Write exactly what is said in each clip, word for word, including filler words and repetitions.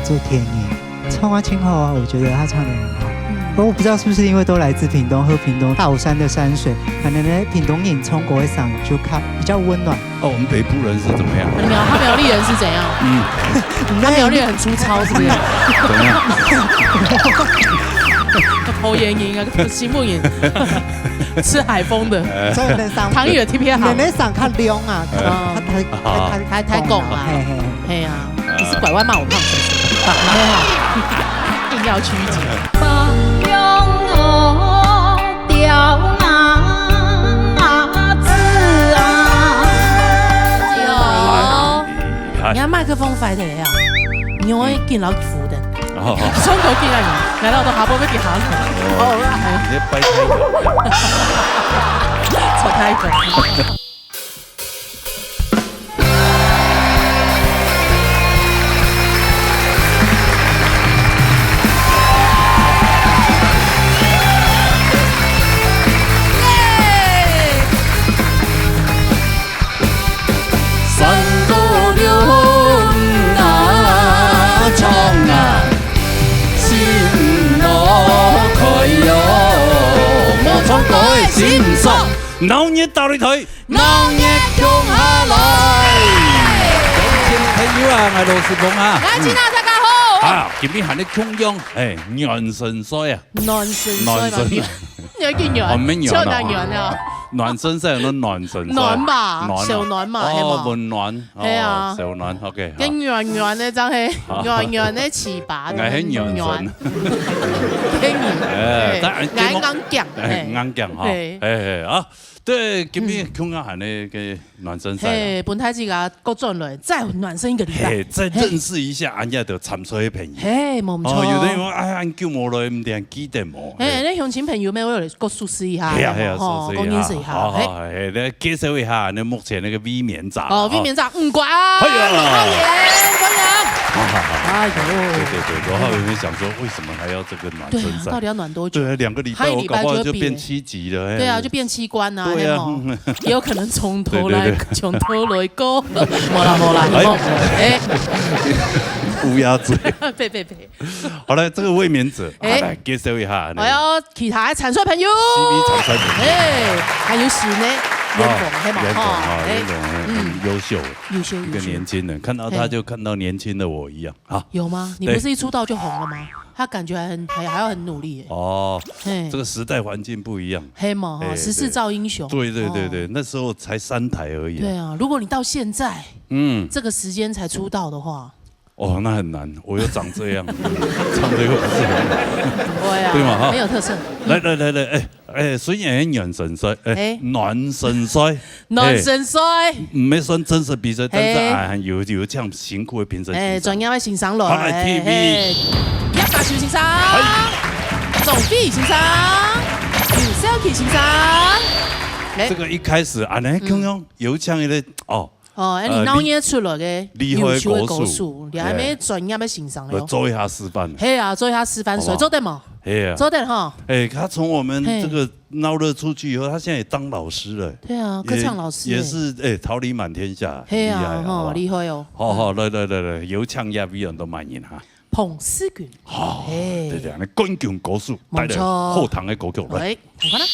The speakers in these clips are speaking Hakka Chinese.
有甜音，唱啊挺好啊，我觉得他唱得很好。嗯。我不知道是不是因为都来自屏东，喝屏东大武山的山水，可能呢屏东人唱歌的嗓音就看比较温暖。哦，我们北部人是怎么样？苗，他苗栗人是怎样？嗯。他苗栗人很粗糙，是不是？怎么样？抽烟音啊，新木影，吃海风的。哎。所以你上，唐语的 T P 好。你上较亮啊，哎。他，他，他，他，他讲啊。嘿，嘿，嘿。嘿啊。 你是拐弯抹我胖是不是？硬要曲解。哎，你看麦克风坏的呀，你会给老夫的。哦。双口给了你，难道都还不会给他？哦，你别掰开。扯开一个。 鬧熱到你台。 鬧熱共下來！鄉親朋友啊，𠊎老師講啊。𠊎親啊，大家好。啊，今日還係共樣，哎，暖身賽啊。暖身賽嘛，暖身。你要去暖，哦，沒暖哦。就暖暖啊。暖身賽，有暖身賽。暖吧，暖啊。小暖嘛，哦，係無？溫暖，哦，係啊。小暖，OK，好。跟暖暖的，這樣係好。暖暖的粢粑，𠊎係暖身。暖。跟你，哎，哎，當然，𠊎硬頸，哎，哎。硬頸哈，嘿。哎，哎，啊。 對，今日共下還係个暖身賽啦。嘿，分大自家過轉來，再暖身一個禮拜。嘿，再認識一下，恁樣就參賽个朋友。嘿，無錯。哦，有的人講，哎呀，恁久無來，毋知還記得無？嘿，嘿。該鄉親朋友們，𠊎有過熟識一下，嘿啊，嘿啊，吼，熟識一下。過認識一下，好，好，嘿。嘿，來介紹一下，那目前那個衛冕者，哦，哈。衛冕者，嗯，國安，哎呀。羅浩言，歡迎。好，好，好。哎呦。對，對，對，羅浩言想說，為什麼還要這個暖身賽？對啊，到底要暖多久？對啊，兩個禮拜，他一禮拜就要畢業。我搞不好就變七級了，哎。對啊，就變 器官啊，對啊。嘿吼，也有可能從頭來，對，對，對。從頭來過。無啦，無啦，哎。哎。烏鴉嘴。呸，呸，呸。好了，這個衛冕者，哎。啊，來介紹一下，哎喲，其他的參賽朋友。C V參賽朋友。哎，還有新的，哦，嚴總，係無？嚴總，吼，哦，哎，嚴總，哎，嗯。很優秀，優秀，一個優秀。年輕人，看到他就看到年輕的我一樣。 啊，有嗎？你不是一出道就紅了嗎？對。他感覺還很，還，還要很努力耶。哦，嘿。這個時代環境不一樣。係嘛，哈，哎，時勢造英雄。對，對，對，對，哦。那時候才三台而已啊。對啊，如果你到現在，嗯。這個時間才出道的話。哦，那很難，我又長這樣，唱歌又不是很好。不會啊，對嘛，哈。沒有特色。來，來，來，來，哎， 哎，雖然係暖身賽，哎，哎。暖身賽，暖身賽。哎，毋係算正式比賽，但是，哎。哎，有，有這樣辛苦的評審先生。哎，專業的先生來，好，來，T V。哎，葉大修先生，哎。鍾飛先生，劉少奇先生。哎。這個一開始，啊，恁樣，嗯。共樣有請一個，哦， 哦，哎，呃，你鬧熱出來个，厲害个歌手，優秀个歌手，你還沒專業个先生了喲。來做一下示範。係啊，做一下示範，好不好？所以做得無？係啊。做得哈。哎，他從我們這個鬧熱出去以後，他現在也當老師了。對啊，也，歌唱老師欸。也是，哎，桃李滿天下，係啊，厲害，好不好？吼，厲害哦。好，好，來，來，來，來，有請一位人都滿意哈。 彭思群。哦，哎。對，對，那冠軍歌手帶來，無錯。後堂的歌曲來。哎，你看啦。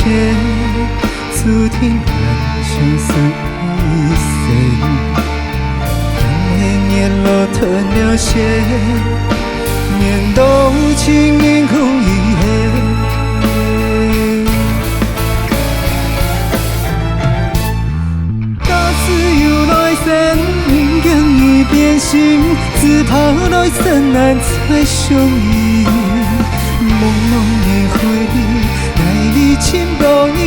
天，注定难相守一生。天黑日落断了线，面对情人空余黑。假使有来生，毋驚你变心，只怕来生难再相遇。 茫茫人海里，哪里寻到你？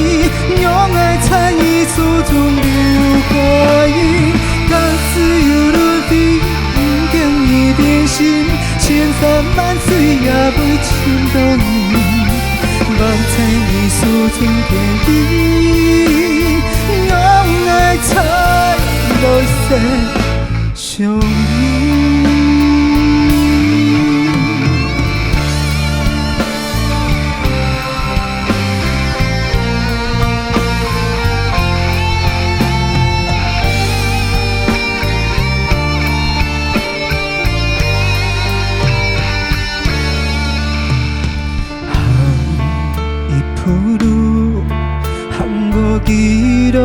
让爱在你手中留下印。假使有轮回，毋惊你变心，千山万水也会寻到你。望在你手中坚定，让爱在来生 相遇。行一步路，行过几多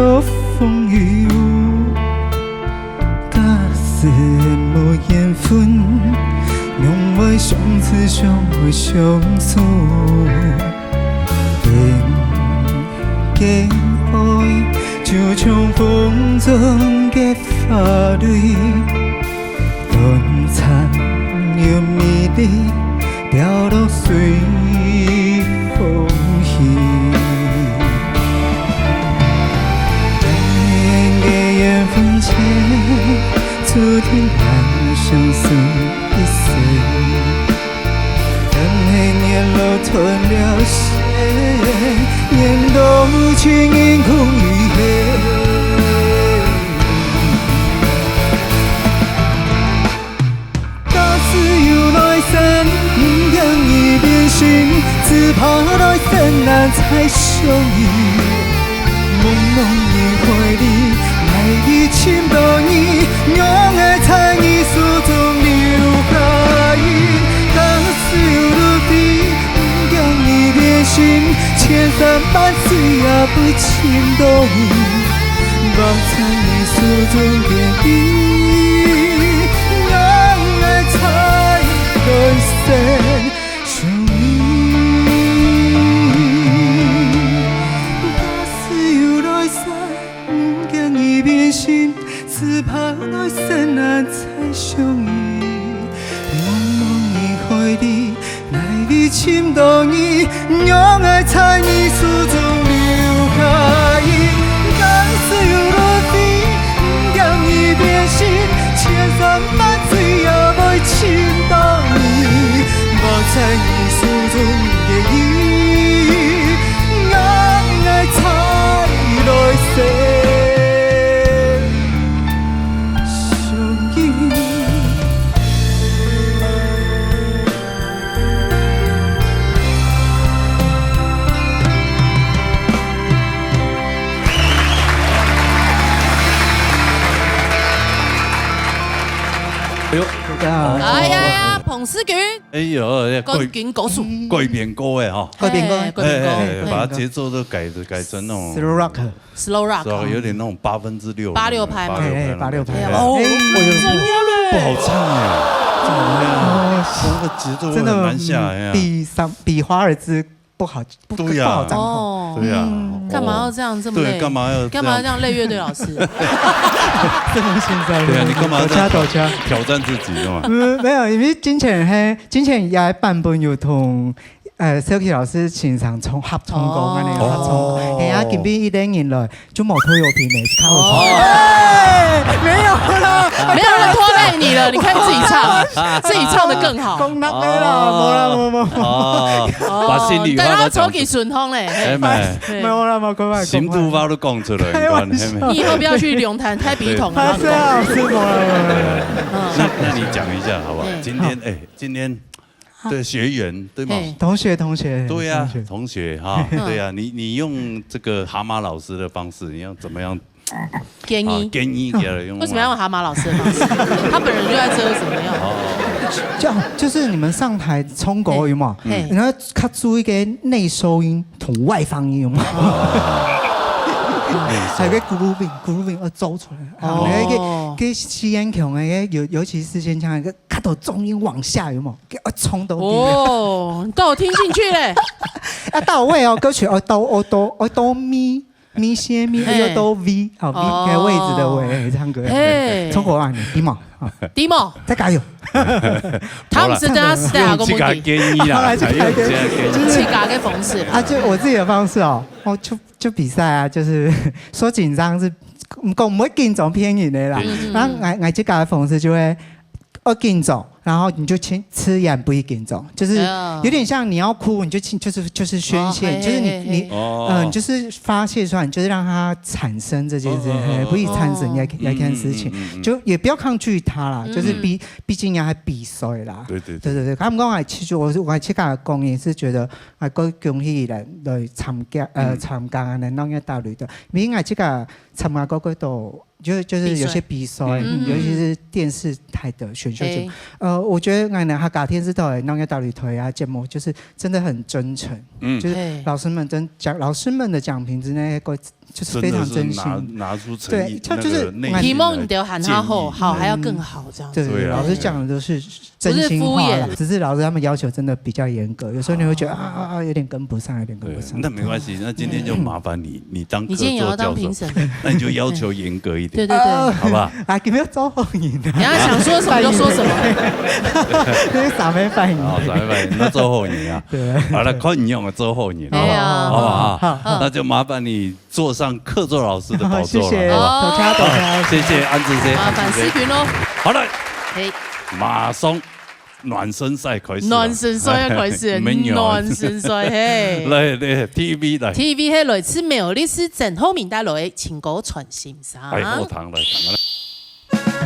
风雨。 假使无缘分，让我相思相守相守。天边海，就像风中的花蕊，短暂又美丽， 飘落随风去。两年的缘分间，注定难相守一生。天黑日落断了线，面对情人空余黑。 假使有来生，毋惊你变心，只怕来生难再相遇。茫茫人海里，哪里寻到你？让爱在你手中留下印。假使有轮回， 让你变心，千山万水也会寻到你。望在你手中坚定，让爱在来生相遇。假使有来生， 毋惊你变心，只怕来生难再相遇。茫茫人海里，哪里寻到你？让爱在你手中留下印。假使有轮回，毋惊你变心，千山万水也会寻到你。望在你手中坚定，让爱在来生 相遇。哎呦，哎呀呀，彭世军，哎呦，冠军歌手，改编歌哎哈，改编歌，改编歌，哎，把它节奏都改改成那种 slow rock， slow rock，有点那种八分之六，八六拍嘛，哎，八六拍，哦，哎真的嘞，不好唱哎，怎么样？那个节奏会真的很难下哎呀。比上比华尔兹不好，不对呀不好掌控。哦，对呀，干嘛要这样这么累？对，干嘛要干嘛要这样累乐队老师？这么现在，对啊，你干嘛多这样加多加。挑战自己干嘛？嗯，没有，因为金钱嘿，金钱也版本有同呃小琪老师经常唱合唱歌，哦安尼合唱歌，哦哎呀，今天一个人来就无拖油瓶的，看我唱。哦，哎，没有啦，没有人拖累你了，你可以自己唱，自己唱的更好。讲那个啦，无啦，无无无。哦，把心里话都讲出等下超级顺风嘞，哎妈，嘿没有啦，没有，开玩笑。心肚话都讲出来，开玩笑你看，嘿你以后不要去龙潭、太皮桶啊还。是啊，是我啦。那那你讲一下好不好嗯？今天哎，今天的学员对吗？嘿同学，同学，对呀同学，同学哈，对呀，你你用这个蛤蟆老师的方式，你要怎么样建議。啊，建議佢來用啊。為什麼要用蛤蟆老師的方式？他本人就在這，怎麼樣？哦。就，就是你們上台唱歌有無？嗯。嘿。然後較注意个內收音同外放音有無？哦。內收。還有个grooving，grooving要走出來。哦。那個，个四縣腔个，尤，尤其是四縣腔，那個較多重音往下有無？給我衝到底。哦，你都有聽進去嘞。要到位哦，歌曲哦，到，哦，到，哦，到咪。 咪先咪，嘿。又到V，好，V，哦。該位置的位，唱歌。嘿。中國啊，你，你嘛，啊，Dimo。再加油。他毋係真正時代啊，講問題。用自家建議啦，好啦，自家建議。用自家建議。自家个方式啦。啊，就我自己的方式哦，哦，就，就比賽啊，就是說緊張是，毋過毋會緊張騙人的啦。對。嗯，嗯，嗯。然後𠊎，𠊎自家的方式就會 會緊張，然後你就自，自然不會緊張，就是有點像你要哭，你就自，就是，就是宣洩，哦，就是你，嘿，嘿，嘿。你，哦。嗯，就是發洩出來，你就是讓它產生這件事情，哦，哦，哦，嘿，不會產生哦。該，該件事情，嗯，嗯，嗯，嗯。就也不要抗拒它啦，嗯，就是畢，嗯。畢竟也還比賽啦。對，對，對。對，對，對。他們剛才其實我是，我還去跟他講，也是覺得，啊，恭，恭喜你來，來參加，呃，嗯。參加咱農業大旅的，因為這个參加過，過都 就，就是有些比賽，比賽。嗯。尤其是電視台的選秀節目。嘿。呃，我覺得𠊎等客家電視台个農業大旅台啊，節目就是真的很真誠，嗯。就是老師們真，嘿。講，老師們的講評真的會，就是非常真心。真的是拿，拿出誠意，對，他就是那個內心的希望你的喊他好，建議。好，還要更好這樣子。對，對啊。老師講的都是真心話啦，不是敷衍。只是老師他們要求真的比較嚴格，有時候你會覺得，啊，啊，啊，有點跟不上，有點跟不上。對，那沒關係，那今天就麻煩你，你當客座教授，你今天也要當評審。那你就要求嚴格一點，對，對，對。好不好？啊，有沒有周厚你的？你要想說什麼就說什麼。那個啥沒反應。好，啥沒反應，那周厚你啊。對。好了，看你用个周厚你，好不好？哎呀。好不好？好，好。那就麻烦你坐上客座老师的寶座了，謝謝，好不好？多謝，多謝。謝謝安志先，麻烦思群咯。好了，嘿。馬上 暖身賽開始啊。暖身賽要開始了，沒有啊。暖身賽，嘿。來，來，T V來。T V係來自苗栗市曾厚明帶來个情歌傳心聲。哎，好聽，來，聽啊，來。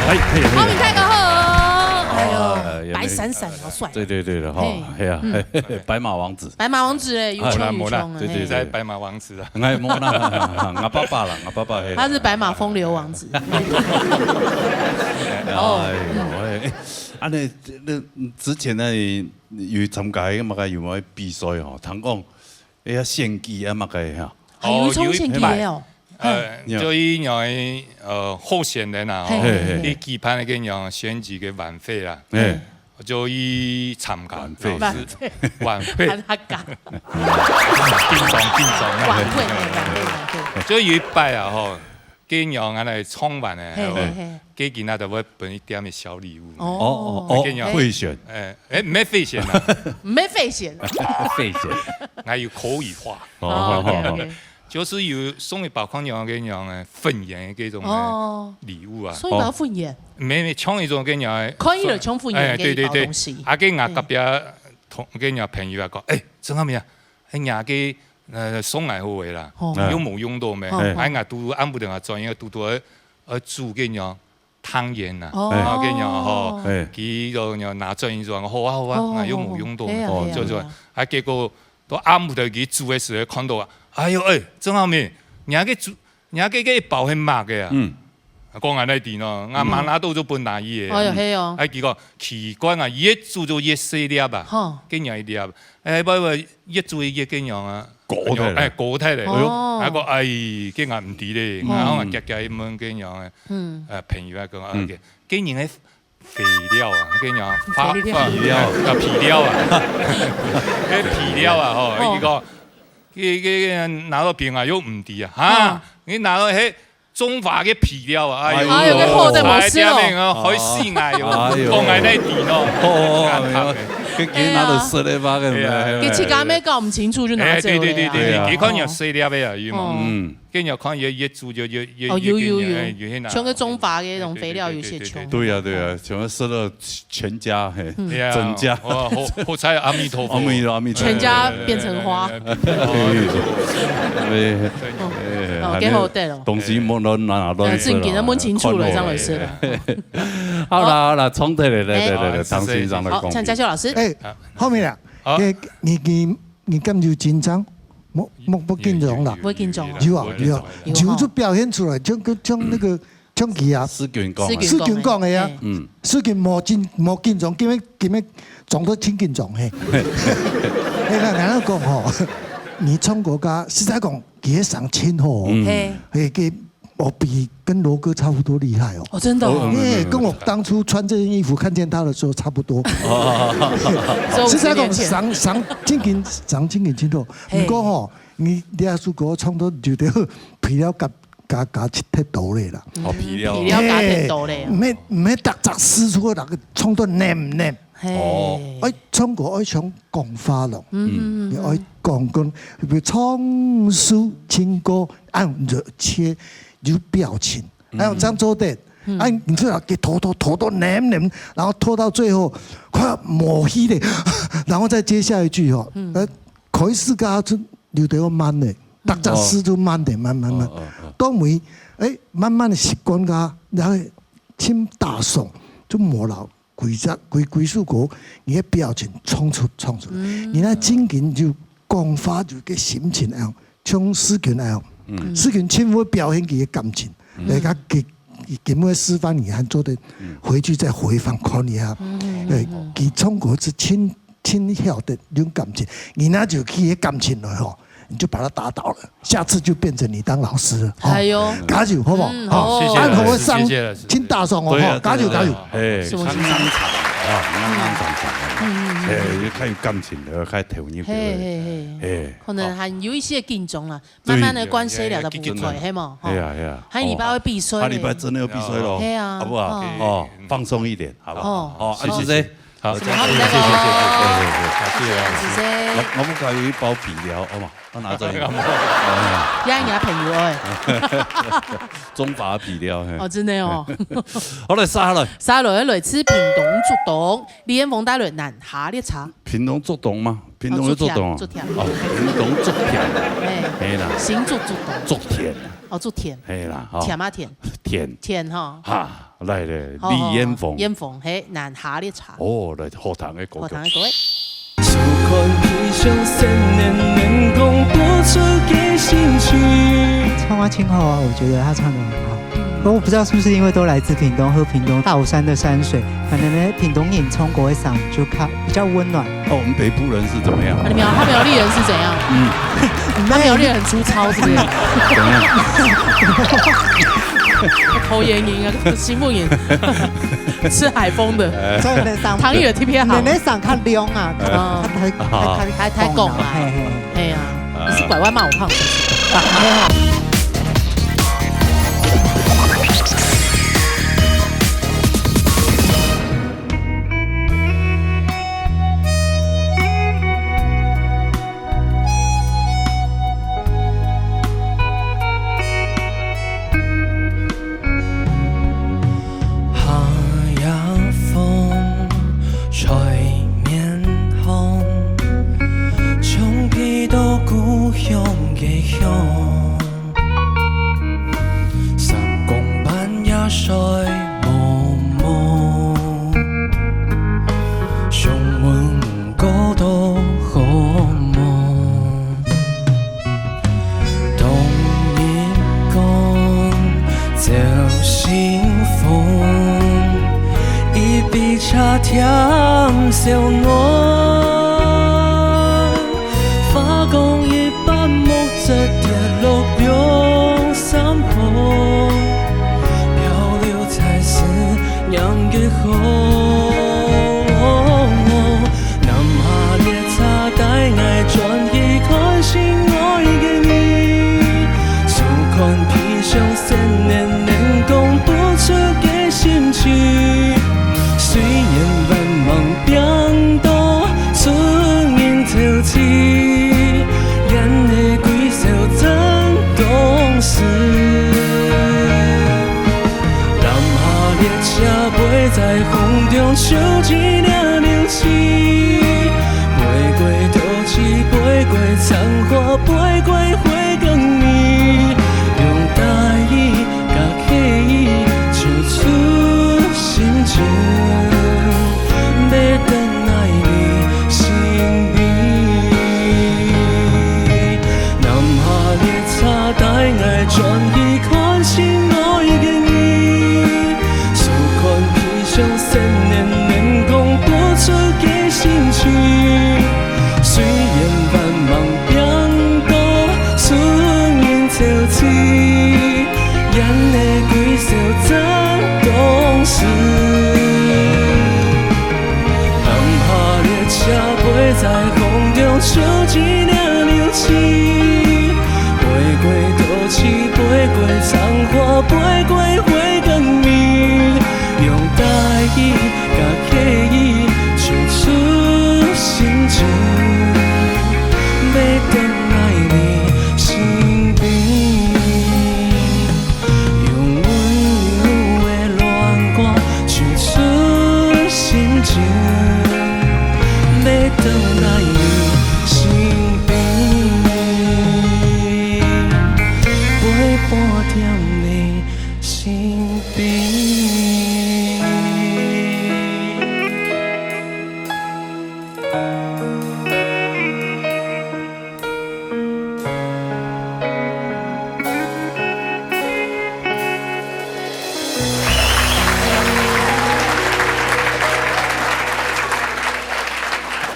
哎，哎，哎。浩明大哥好哦，哎呦，哎呀，白闪闪，好帅。对，对，对的哈，嘿，哎呀，嗯。白马王子。白马王子嘞，有冲有冲啊，嘿。对，对，对。在白马王子啊。哎，没啦，我爸爸啦，我爸爸，嘿。他是白马风流王子。哦。哎呦，哎，哎，啊，那，那之前呢，有參加那个嘛个有没有比赛哦？听讲，哎呀，选举啊嘛个哈。还有冲选举的哦。哦，有一擺。呃，嗯。就因為，呃，候選人啊，嘿，吼，嘿，嘿。去舉辦那个選舉个晚會啦。嘿。 我就去參加，晚會。老師，晚會。看他講。緊張，緊張啊。晚會，晚會，晚會。就有一擺啊，吼，跟人家來創辦的，嘿，嘿，嘿。跟人家都會分一點的小禮物。哦。哦，哦，哦，跟人家，贿選。哎，哎，毋係贿選啊。毋係贿選。贿選。還有口語化。哦，哦，OK，OK。就是有送一包看人家个人家个粉圓的這種的哦。禮物啊。送一包粉圓？ 無，無，像一種个人，看起來像粉圓个一包東西。哎，對，對，對。啊，跟𠊎隔壁同，跟人朋友啊講，哎，真好味啊，哎，人家个，呃，送來好个啦，哦。又無用到咩？哦。哎，𠊎拄拄暗晡頭啊，轉一个拄拄，呃，煮个人湯圓啊，哦。然後个人吼，哎。佢就人拿轉一轉，好啊，好啊，哦，𠊎又無用到咩，哦，嘿啊，嘿啊，就，就，嘿啊。啊，結果到暗晡頭佢煮个時候看到啊，哎喲，哎，真好味，人家个煮，人家个，个一包係麼个啊？嗯。 講恁樣定咯，𠊎媽拿到就分拿伊个。哎喲，係哦。哎，佢講奇怪啊，越煮就越細粒啊，吼。跟人一粒，哎，不不，越煮越跟人啊，高忒了。哎，高忒了。哎喲。哦。啊，講哎，跟人毋知咧，嗯。然後啊，遽遽一問跟人个，嗯。呃，朋友啊，講啊，嗯。跟人个肥料啊，跟人發肥料。發啊，肥料啊，肥料啊，哎，肥料啊，吼，哦。佢講，佢佢拿到邊啊，又毋知啊，哈，哦。你拿到嘿。 中華个肥料啊，哎喲，哎喲，該好得無事哦。哎，這樣啊，害死𠊎喲，哎喲。講𠊎哪知咯。哦，哦，哦，哎喲，該，該拿到食个吧，該，哎呀。哎呀。佢自家乜搞毋清楚就拿走了啊。哎，對，對，對，對，對，哎呀。佢看人細粒个啊，有嘛？哦。嗯。跟人看越，越煮就越，越，哦，有，有，有。哎，有些拿。像个中華个那種肥料有些窮。對，對，對，對，對。對啊，對啊，像个食了全家，嘿，嗯。對啊，全家。哦，好，好彩阿彌陀佛。阿彌陀，阿彌陀佛。全家變成花。哎，哎，哎，哎，哦，哎，哦，幾好得哦。 東西莫亂拿亂食啦。哎，正經个問清楚了，看好張老師了。哎。好啦，好啦，衝突了，來，來，來，來，哎。唐先生來講。好，請嘉秀老師。哎，好未啊？好。哎，你，你，你敢有緊張？莫，莫，莫緊張啦。有，有，有，有，有。莫緊張。有啊，有啊，有啊。有就表現出來，像，像那個，像佢啊。思君講的。思君講的呀。思君講的呀。哎。嗯。思君莫緊，莫緊張，今日，今日裝到真緊張嘿。哎，那，那講吼，你唱歌个，實在講， 佢个聲真好哦。嗯。嘿。嘿，佢，哦，比跟羅哥差不多厲害哦。哦，真的哦。哦，沒有，沒有，沒有。哎，跟我當初穿這件衣服看見他的時候差不多。哦。實在講，十五年前。聲，聲真緊，聲真緊真好。嘿。毋過吼，你這首歌唱到有點肥料加，加，加忒多咧啦。哦，肥料。肥料加忒多咧。嘿，毋係，毋係逐隻字出來，唱到黏黏。 嘿。哦。愛唱歌愛像講話咯。嗯，嗯，嗯，嗯。你愛講，講，比如唱首情歌，愛有熱切，有表情，嗯。愛有這樣做得。嗯。啊，你最好給拖拖拖到黏黏，然後拖到最後快要沒氣了，然後再接下一句哦。嗯。呃，可以試個啊，就有的要慢的，嗯。大家試就慢點，慢慢慢。哦，哦，哦。到尾，哎，慢慢的習慣个，然後輕打爽，就無了。 幾隻，幾，幾首歌，你个表情衝出，衝出來。嗯。你那正經就講話就个心情啊，像思君啊，嗯。思君盡會表現佢个感情，嗯。來，佢，佢，佢會示範你還做得嗯。回去再回放看一下。嗯，嗯，哎，嗯。佢唱歌係盡，盡曉得用感情，你那就去个感情了吼。 你就把他打倒了，下次就變成你當老師了，吼。哎喲。加油，好不好？嗯，好。好，謝謝老師，按好會上，謝謝老師。真打爽哦，對啊，吼，加油，對啊，加油。對啊。哎，什麼心情？剛剛唱啊，剛剛唱唱啊。嗯，嗯，嗯。哎，也較有感情的，較投入的。嘿，嘿，嘿。哎。可能還有一些緊張啦，對。慢慢地關係了就不會，對，對，對，嘿嘛，吼。哎呀，哎呀。下禮拜會比賽呢。哦。下禮拜真的要比賽咯，嘿啊，好不好？哦。哦，放鬆一點，好不好？哦。哦，啊，謝謝。 謝謝。好，謝謝，謝謝，謝謝，謝謝，謝謝。謝謝。我，我們還有一包肥料，好嗎？我拿走一包。也人家朋友哎。中華肥料，嘿。哦，真的哦。好，來，續落來。續落來，來自屏東竹東，李彥峰帶來南下列車。屏東竹東嗎？屏東有竹東啊？哦，竹田，竹田。哦，屏東竹田。哎，嘿啦。新竹竹東。足甜啊。哦，足甜。係啦，吼。甜啊甜。甜。甜吼。哈，來咧，好，李彥宏。好，彥宏，嘿，南下列車。哦，來，好聽个歌曲。好聽个歌。唱歌真好啊，我觉得他唱得很好。不过我不知道是不是因为都来自屏东，喝屏东大武山的山水，可能呢屏东人唱歌个声音就较比较温暖。哦，我们北部人是怎么样？啊，你苗，他苗栗人是怎样？嗯。他苗栗人很粗糙，是不是？怎样？头圆圆啊，心不圆，吃海风的。所以你的声，唐雨的 T P 好。你的声较亮啊，哦。太，太，太，太广啊。嘿，嘿。哎呀，你是拐弯抹角胖是不是？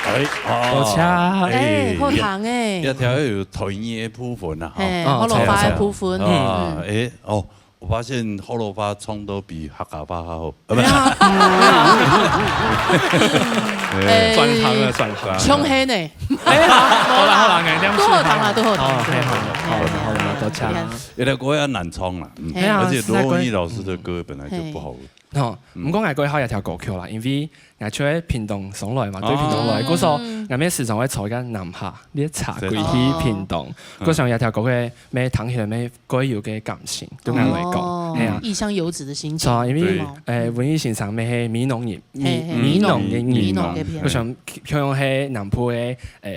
哎，啊，多謝。哎，好聽哎。這條有台語的部分啊，吼。嘿，啊，福佬話的部分。啊，嗯。哎，哦，我發現福佬話唱到比客家話較好。 哎，轉行了，轉行了。衝黑呢。哎，好啦，好啦，哎，這樣都好聽啦，都好聽，哦，嘿，好啦，好啦，好啦，多謝。有條歌較難唱啦，嗯，嘿啊，而且羅文義老師的歌本來就不好。吼，毋過𠊎過好一條歌曲啦，因為𠊎就係屏東上來嘛，對屏東來，故所𠊎乜時常會坐該南下列車歸去屏東，故所有條歌曲乜聽起來乜 過有个感情，對𠊎來講，哦，係啊。異鄉遊子的心情。係啊，因為，對。呃，文義先生乜係美濃人，美，嘿，嘿。美濃个人，美濃个朋友。𠊎想，像係南部个，呃，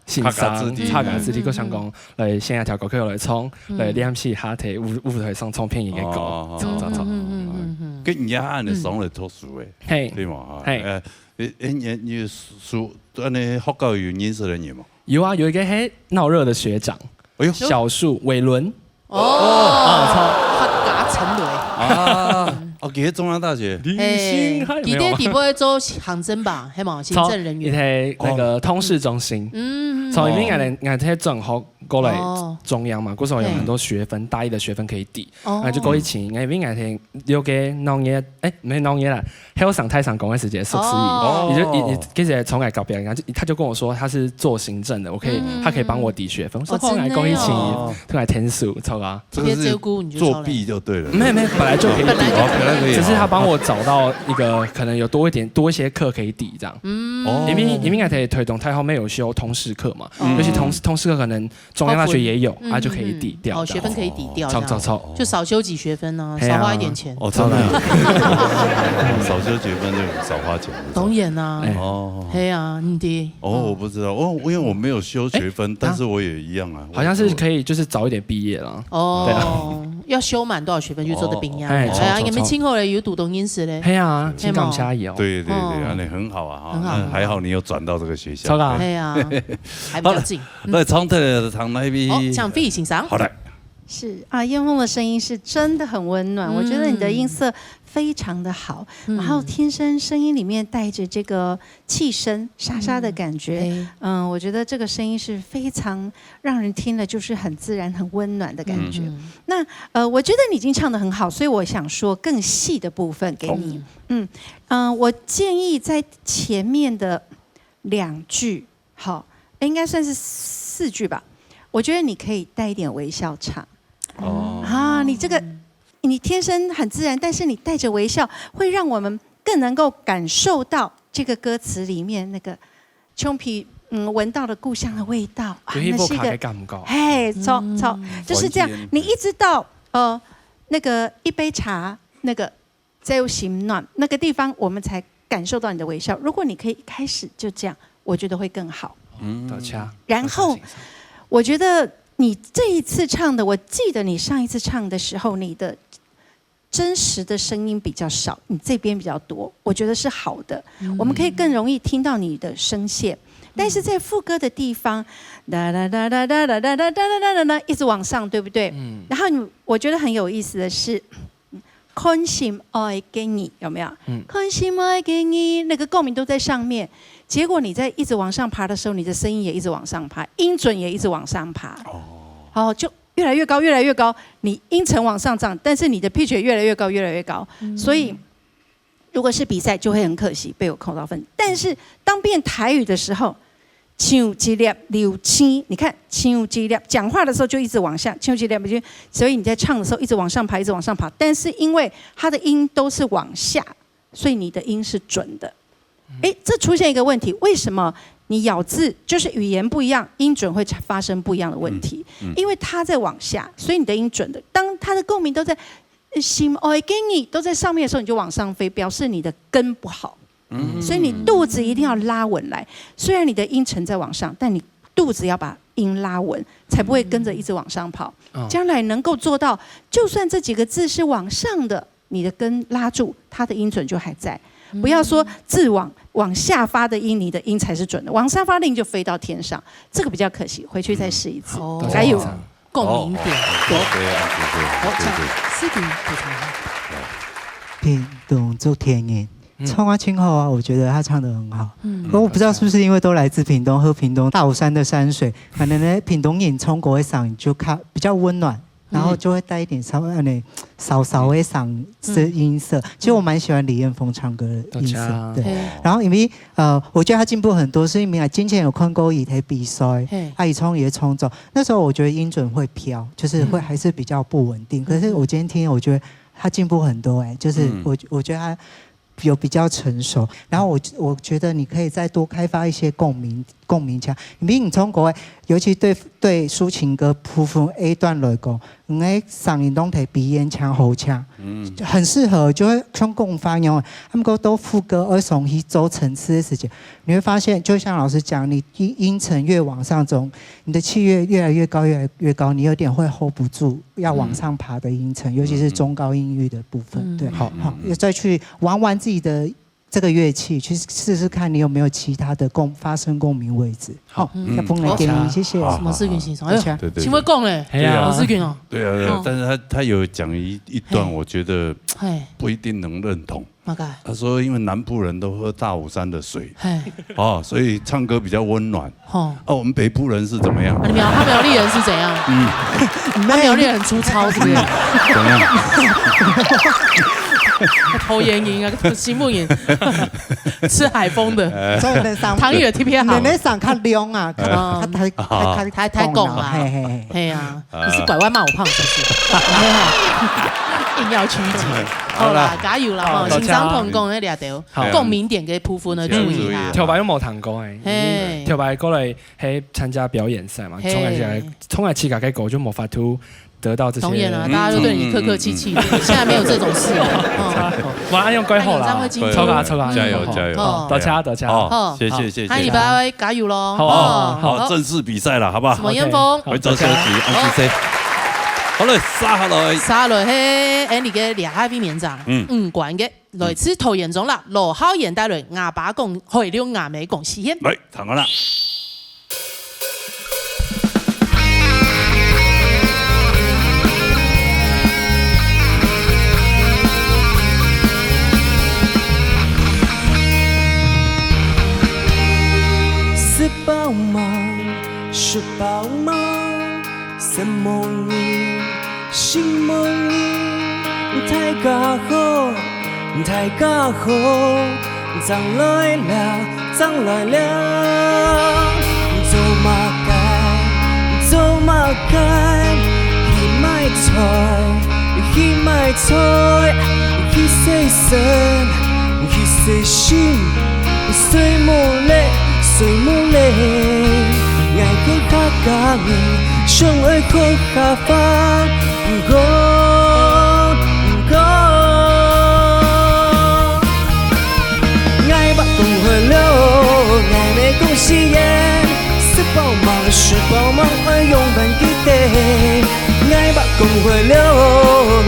欣賞，客家子弟。客家子弟，嗯。个想講，來選一條歌曲來唱，嗯。來練習下在舞，舞台上唱片个歌，哦，唱，唱，唱。嗯，嗯，嗯，嗯，嗯。跟人家恁樣上來讀書誒，嘿。對嘛？哈，嘿。呃，你，你，你書，恁樣學校有認識的人嗎？有啊，有一個很鬧熱的學長，哎喲。小樹偉倫。哦，啊，操。客家陳雷。啊，哦，佢係中央大學。嘿，佢在底部做行政吧，係無？行政人員。操，佢在那個通識中心。嗯。操，因為𠊎等，𠊎等轉學過來中央嘛，哦。故所有很多學分，嘿。大一的學分可以抵。哦。那就過去請，因為𠊎等有個鬧熱，誒，毋係鬧熱啦，後生大聲公个時節熟識。哦。佢就，佢，佢，其實從來隔壁，然後就，他就跟我說他是做行政的，我可以，嗯。他可以幫我抵學分。我說，哦，好，來，真的哦。過去請，過來聽書，操啊。這個是別人照顧你就好了。作弊就對了。沒有，沒有，本來就可以抵。本來就可以。哦，本來可以啊。只是他幫我找到一個可能有多一點，多一些課可以抵這樣。嗯。哦。因為，因為𠊎在推動，大學沒有修通識課嘛，嗯。尤其通，通識課可能中央大學也有，嗯，啊，就可以抵掉。嗯，嗯。哦，學分可以抵掉，哦，這樣。操，操，操。就少修幾學分啊，嘿啊。少花一點錢。哦，真的啊。少修幾分就少花錢，是吧？當然啊。哎。哦。嘿啊，你的。哦，我不知道，哦，因為我沒有修學分，哎，但是我也一樣啊，好像是可以，就是早一點畢業啦。哦，對啊。要修滿多少學分就做得畢業？哦。哎，哎呀，你們今後咧有讀懂認識咧？嘿啊，請感謝伊哦。對，對，對，哦。那很好啊，哈，很好，那還好你有轉到這個學校。很好。對啊。嘿啊，還比較近。好，來，唱的，唱哪一位？哦，薔薇先生。好，來。是啊，燕鳳的聲音是真的很溫暖，嗯。我覺得你的音色非常的好，嗯。然後天生聲音裡面帶著這個氣聲，沙沙的感覺，嗯。嗯，我覺得這個聲音是非常讓人聽了就是很自然、很溫暖的感覺。嗯。那，呃，我覺得你已經唱得很好，所以我想說更細的部分給你。哦。嗯，呃，我建議在前面的兩句，好，應該算是四句吧，我覺得你可以帶一點微笑唱。哦。啊，你這個，你天生很自然，但是你帶著微笑，會讓我們更能夠感受到這個歌詞裡面那個像鼻，嗯，聞到了故鄉的味道，啊，就係屋下个感覺。那是一個，嘿，著，嗯。著，就是這樣。你一直到，呃，那個一杯茶，那個朝晨暖，那個地方我們才感受到你的微笑。如果你可以一開始就這樣，我覺得會更好。嗯。多謝。然後，多謝先生。我覺得你這一次唱的，我記得你上一次唱的時候，你的真實的聲音比較少，你這邊比較多，我覺得是好的。嗯。我們可以更容易聽到你的聲線。但是在副歌的地方，嗯。噠噠噠噠噠噠噠噠噠噠噠噠，一直往上，對不對？嗯。然後你，我覺得很有意思的是，看心愛个你，有沒有？嗯。看心愛个你，那個共鳴都在上面，結果你在一直往上爬的時候，你的聲音也一直往上爬，音準也一直往上爬。哦。哦，就越來越高，越來越高，你音程往上漲，但是你的 pitch 也越來越高，越來越高。嗯。所以如果是比賽，就會很可惜被我扣到分。但是當變台語的時候，像一粒流星，你看，像一粒，講話的時候就一直往下，像一粒流星，所以你在唱的時候一直往上爬，一直往上爬。但是因為它的音都是往下，所以你的音是準的。嗯。誒，這出現一個問題，為什麼你咬字，就是語言不一樣，音準會發生不一樣的問題？嗯，嗯。因為它在往下，所以你的音準的。當它的共鳴都在，呃，心愛个你都在上面的時候，你就往上飛，表示你的根不好。嗯。所以你肚子一定要拉穩來，雖然你的音程在往上，但你肚子要把音拉穩，才不會跟著一直往上跑。嗯。將來能夠做到，就算這幾個字是往上的，你的根拉住，它的音準就還在。嗯。不要說字往，往下發的音，你的音才是準的，往上發的音就飛到天上，這個比較可惜，回去再試一次。嗯。哦。加油。共鳴點。哦，哦，對，對，對，對，對。好，這樣，思婷補充一下。屏東竹田人，嗯。唱啊真好啊，我覺得他唱得很好。嗯。我不知道是不是因為都來自屏東，喝屏東大武山的山水，可能呢，屏東人唱歌的嗓音就較，比較溫暖。 然後就會帶一點稍微那燒燒的嗓，嗯。這音色。其實我蠻喜歡李燕鳳唱歌的音色，多謝。對。嘿。然後因為，呃，我覺得她進步很多，是因為啊，之前有看過她的比賽，嘿。啊，她唱也創作，那時候我覺得音準會飄，就是會，嗯。還是比較不穩定。可是我今天聽，我覺得她進步很多，哎，就是我，嗯。我覺得她有比較成熟。然後我，我覺得你可以再多開發一些共鳴，共鳴腔，因為你唱歌个，尤其對，對抒情歌部分A段來講，你个聲音攏係比原腔好聽，嗯。很適合，就會像共發一樣。啊毋過到副歌愛上去做層次个時節，你會發現，就像老師講，你音，音程越往上走，你的氣越，越來越高，越來越高，你有點會hold不住要往上爬的音程，嗯。尤其是中高音域的部分，嗯。對。好。好，嗯。要再去玩玩自己的這個樂器，去試試看你有沒有其他的共，發聲共鳴位置。好，嗯。再分你建議，好。謝謝。好，什麼事情先生？哎呦，好，好。對，對，對。請問講嘞？哎呀。老師講哦。對啊，對啊，哦。但是他，他有講一，一段，嘿。我覺得嘿。不一定能認同。麼个？他說因為南部人都喝大武山的水，嘿。哦，所以唱歌比較溫暖。吼。啊，我們北部人是怎麼樣？啊，你苗，他苗栗人是怎樣？嗯。他苗栗人很粗糙，是不是？嗯，怎樣？頭炎炎啊，新聞炎，吃海風的。哎。所以你上，唐雨的特別好。你，你上較涼啊，較，哎。較，較，較，較，較，較講啦。嘿，嘿，嘿。嘿啊，啊。你是拐彎抹我胖是不是？硬要曲解。好啦。好啦，加油啦，吼，好，先生同講个掠到，好。共鳴點个部分呢，嗯，注意一下。頭擺有無聽過誒？嘿。頭擺過來 係參加表演賽嘛，嘿。唱个自家，唱个自家个歌就無法度得到這些。當然啦，嗯，大家都對你客客氣氣的，嗯，嗯，嗯。現在沒有這種事了。哦。哇，恁樣蓋好啦。哎，你這樣會進步。著啊，著啊，加油，好，加油。好，多謝，多謝。好，好。謝謝，謝謝。那你不要加油囉。好，哦。好，好。正式比賽了，好不好？什麼巖峰？OK，好，回到休息，多謝。按時。好嘞，接下來。接下來，嘿，Andy个這下位面上，嗯。五關个，來自桃園中壢，羅浩賢帶來，吾爸講，海陸吾姆講四縣。來，聽好了。 食飽吂？食飽吂？食無你，食無你，大家好，大家好，正來尞，正來尞。做麼个？做麼个？去買菜，去買菜，去洗身，去洗身。 睡無咧，睡無咧，𠊎係客家人，想愛學客話，毋過，毋過。𠊎爸講海陸，𠊎姆講四縣，食飽吂，食飽吂，愛仰般記得？𠊎爸講海陸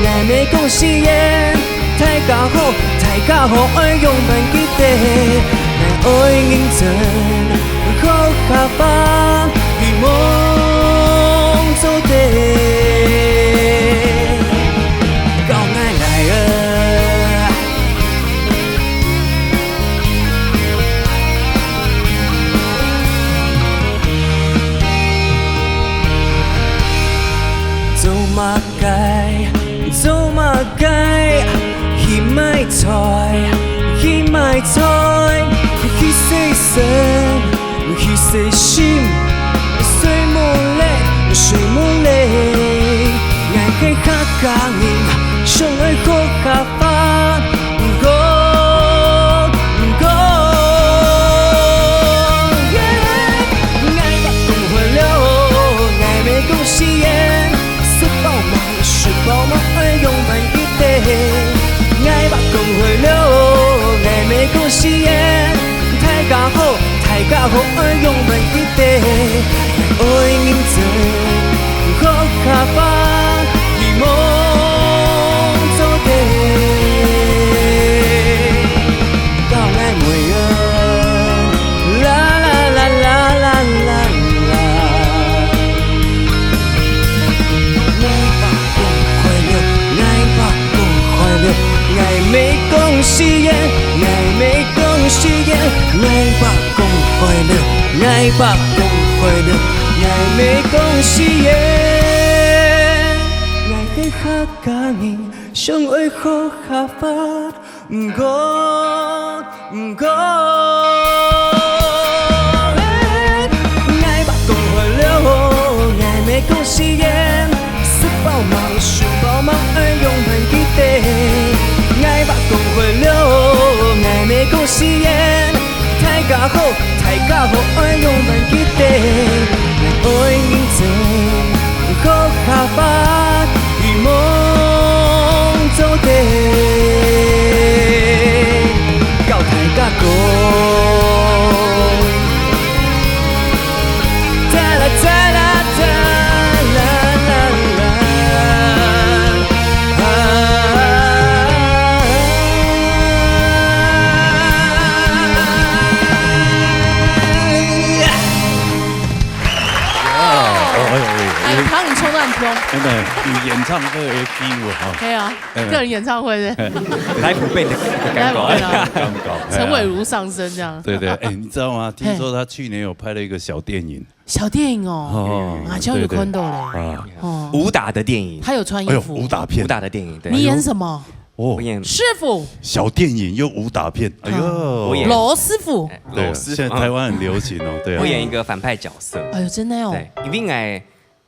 ，𠊎姆講四縣。 大家好，大家好，愛仰般記得？𠊎愛認真學客話，希望做得。教𠊎來啊！ 做麼个？做麼个？去買菜，去買菜，去洗身，去洗身。睡無咧，睡無咧，𠊎係客家人，想愛學客話，毋過，毋過。 𠊎爸講海陸，𠊎姆講四縣，食飽吂，食飽吂，愛仰般記得？𠊎爸講海陸，𠊎姆講四縣，大家好，大家好，愛仰般記得？愛認真學客話，希望做得。教𠊎妹仔。 啦啦啦啦啦啦啦。𠊎爸講海陸，𠊎爸講海陸，𠊎姆講四縣，𠊎姆講四縣。𠊎爸講海陸，𠊎爸講海陸，𠊎姆講四縣。𠊎係客家人，想愛學客話， 毋過，毋過，𠊎爸講海陸，𠊎姆講四縣，食飽吂，食飽吂，愛仰般記得？𠊎爸講海陸，𠊎姆講四縣，大家家好，大家好，愛勇敢去得，愛認真，學客話，希望做得，教大家講。 哎，唐雨冲都很冲。真的，有演唱会的 feel 哈。对啊，哎，个人演唱会的。来福贝的感觉。来福贝啊。感觉。陈伟如上身这样。对，对，哎，你知道吗？听说他去年有拍了一个小电影。小电影哦，哦，啊，就有看到嘞。对，对。啊。哦。武打的电影。他有穿衣服。哎呦，武打片。武打的电影，对。你演什么？哦。我演师傅。小电影又武打片，哎呦。我演罗师傅。哎，对，罗师傅。现在台湾很流行哦，对啊。我演一个反派角色。哎呦，真的哦。对，因为，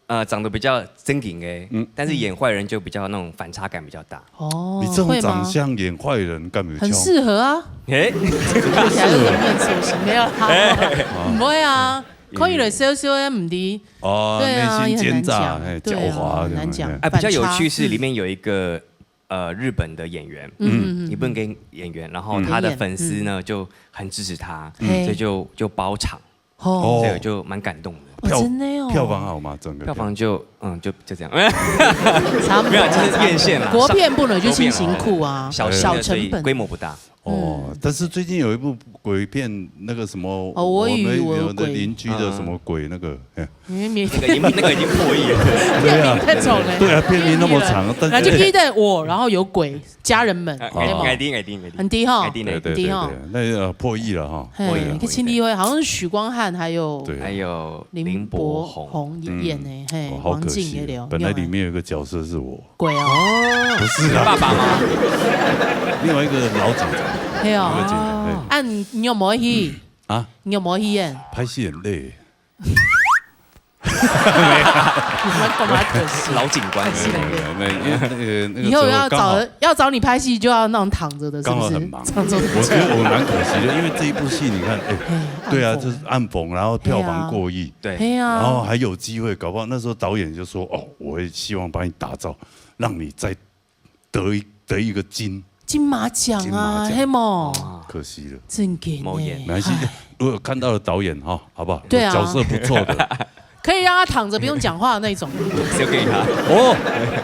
呃，长得比较正经的，嗯。但是演坏人就比较那种反差感比较大。哦，你这种长相演坏人干嘛？很适合啊。哎。看起来就很面熟悉，没有啦。哎。不会啊，看起来笑笑的，唔知。哦，对啊，内心奸诈，也很难讲。哎，对啊，狡猾，很难讲。哎，比较有趣是里面有一个，呃，日本的演员，嗯，嗯，嗯，嗯。日本个演员，然后他的粉丝呢，嗯。就很支持他，嗯。所以就，就包场。哦。这个就蛮感动的。哦，票，真的哦。票房好吗？整个票房就，嗯，就，就这样。差不多。没有，就是院线啦。国片不能去新辛苦啊，国片哦。小型的，小成本。所以规模不大。哦，嗯。但是最近有一部鬼片，那个什么，哦，我与我的我们的鬼。邻居的什么鬼，那个，哎。因为没那个已经，那个已经破亿了。对啊。片名太长了。对啊，片名那么长，但是那就记得我，然后有鬼，家人们，哎，对吗？哎，一定，一定，一定。很低哈。一定的。对，对，很低哈。对，对，那个，呃，破亿了哈，嘿，破亿了。去新地会好像是许光汉还有对。还有林林柏宏。柏宏演的，嗯。嘿，哦，好可惜，黄金也聊，本来里面有一个角色是我。鬼哦。不是啊。爸爸吗？另外一个老警察，嘿哦。一个警察，哎。啊，你，你有没有去？啊？你有没有去演？拍戏很累。你们干嘛可惜？老警官。没有，没有，没有，因为那个，那个以后要找，时候刚好，要找你拍戏，就要那种躺着的，是不是？刚好很忙。这样子。我觉得我蛮可惜的，因为这一部戏，你看，哎，嘿，对啊，暗讽。就是暗讽，然后票房过亿，对啊。对。嘿啊。然后还有机会，搞不好那时候导演就说：“哦，我也希望把你打造，让你再得一，得一个金。”金马奖啊，金马奖。嘿么？哇。可惜了。真的呢。没演。没关系，唉。如果有看到的导演哈，好不好？对啊。有角色不错的。可以让他躺着不用讲话的那种。就给他。哦。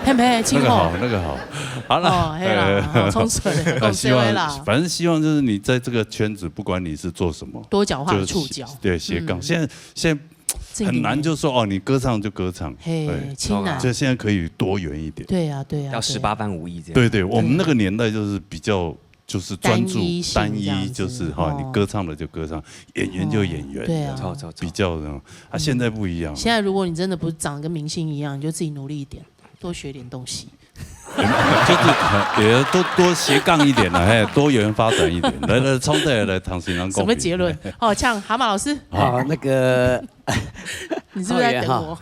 嘿没，那个好，那个好。好了。哦，嘿啦，呃，好，冲水，呃，希望，讲这位啦。反正希望就是你在这个圈子，不管你是做什么，多角化的触角。就是斜，对，斜杠。嗯。现在，现在很难就说，真的呢。哦，你歌唱就歌唱，嘿，对。真难。就现在可以多元一点。对啊，对啊，对啊。要十八般武艺这样。对，对，我们那个年代就是比较，就是专注单一性这样子，单一，就是哈，哦。你歌唱的就歌唱，演员就演员，哦，对啊。这样，比较这样。啊，嗯。现在不一样。现在如果你真的不长得跟明星一样，你就自己努力一点，多学点东西。就是，也多，多斜杠一点了，嘿，多元发展一点。来，来，冲过来，来，唐先生讲。什么结论？哦，像蛤蟆老师。啊，那个，你是不是在等我？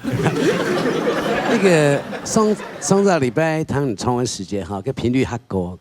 那个上，上个礼拜唐雨冲的时间哈，个频率还高，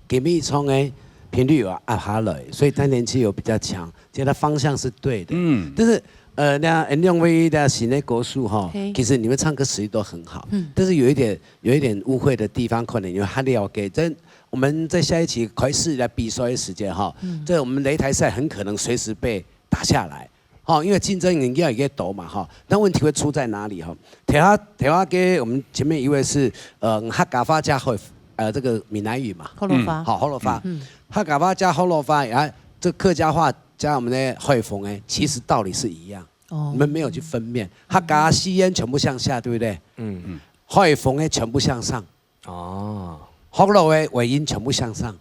今日冲的频率有压下来，所以他年纪有比较强，其实他方向是对的。嗯。但是，呃，那，呃，两位的新的歌手哈，嘿。其实你们唱歌实力都很好，嗯。但是有一点，有一点误会的地方，可能有他了解。在我们在下一期开始来比赛的时间哈，嗯。在我们擂台赛很可能随时被打下来。 哈，因为竞争应该也多嘛，哈。但问题会出在哪里，哈？等下，等下给我们前面一位是，呃，客家话加会，呃，这个閩南语嘛。福佬話。嗯。好，福佬話。嗯。客家话加福佬话，啊，这客家话加我们的海丰，哎，其实道理是一样。哦。你们没有去分辨，客家四縣全部向下，对不对？嗯。嗯。海丰的全部向上。哦。福佬的尾音全部向上。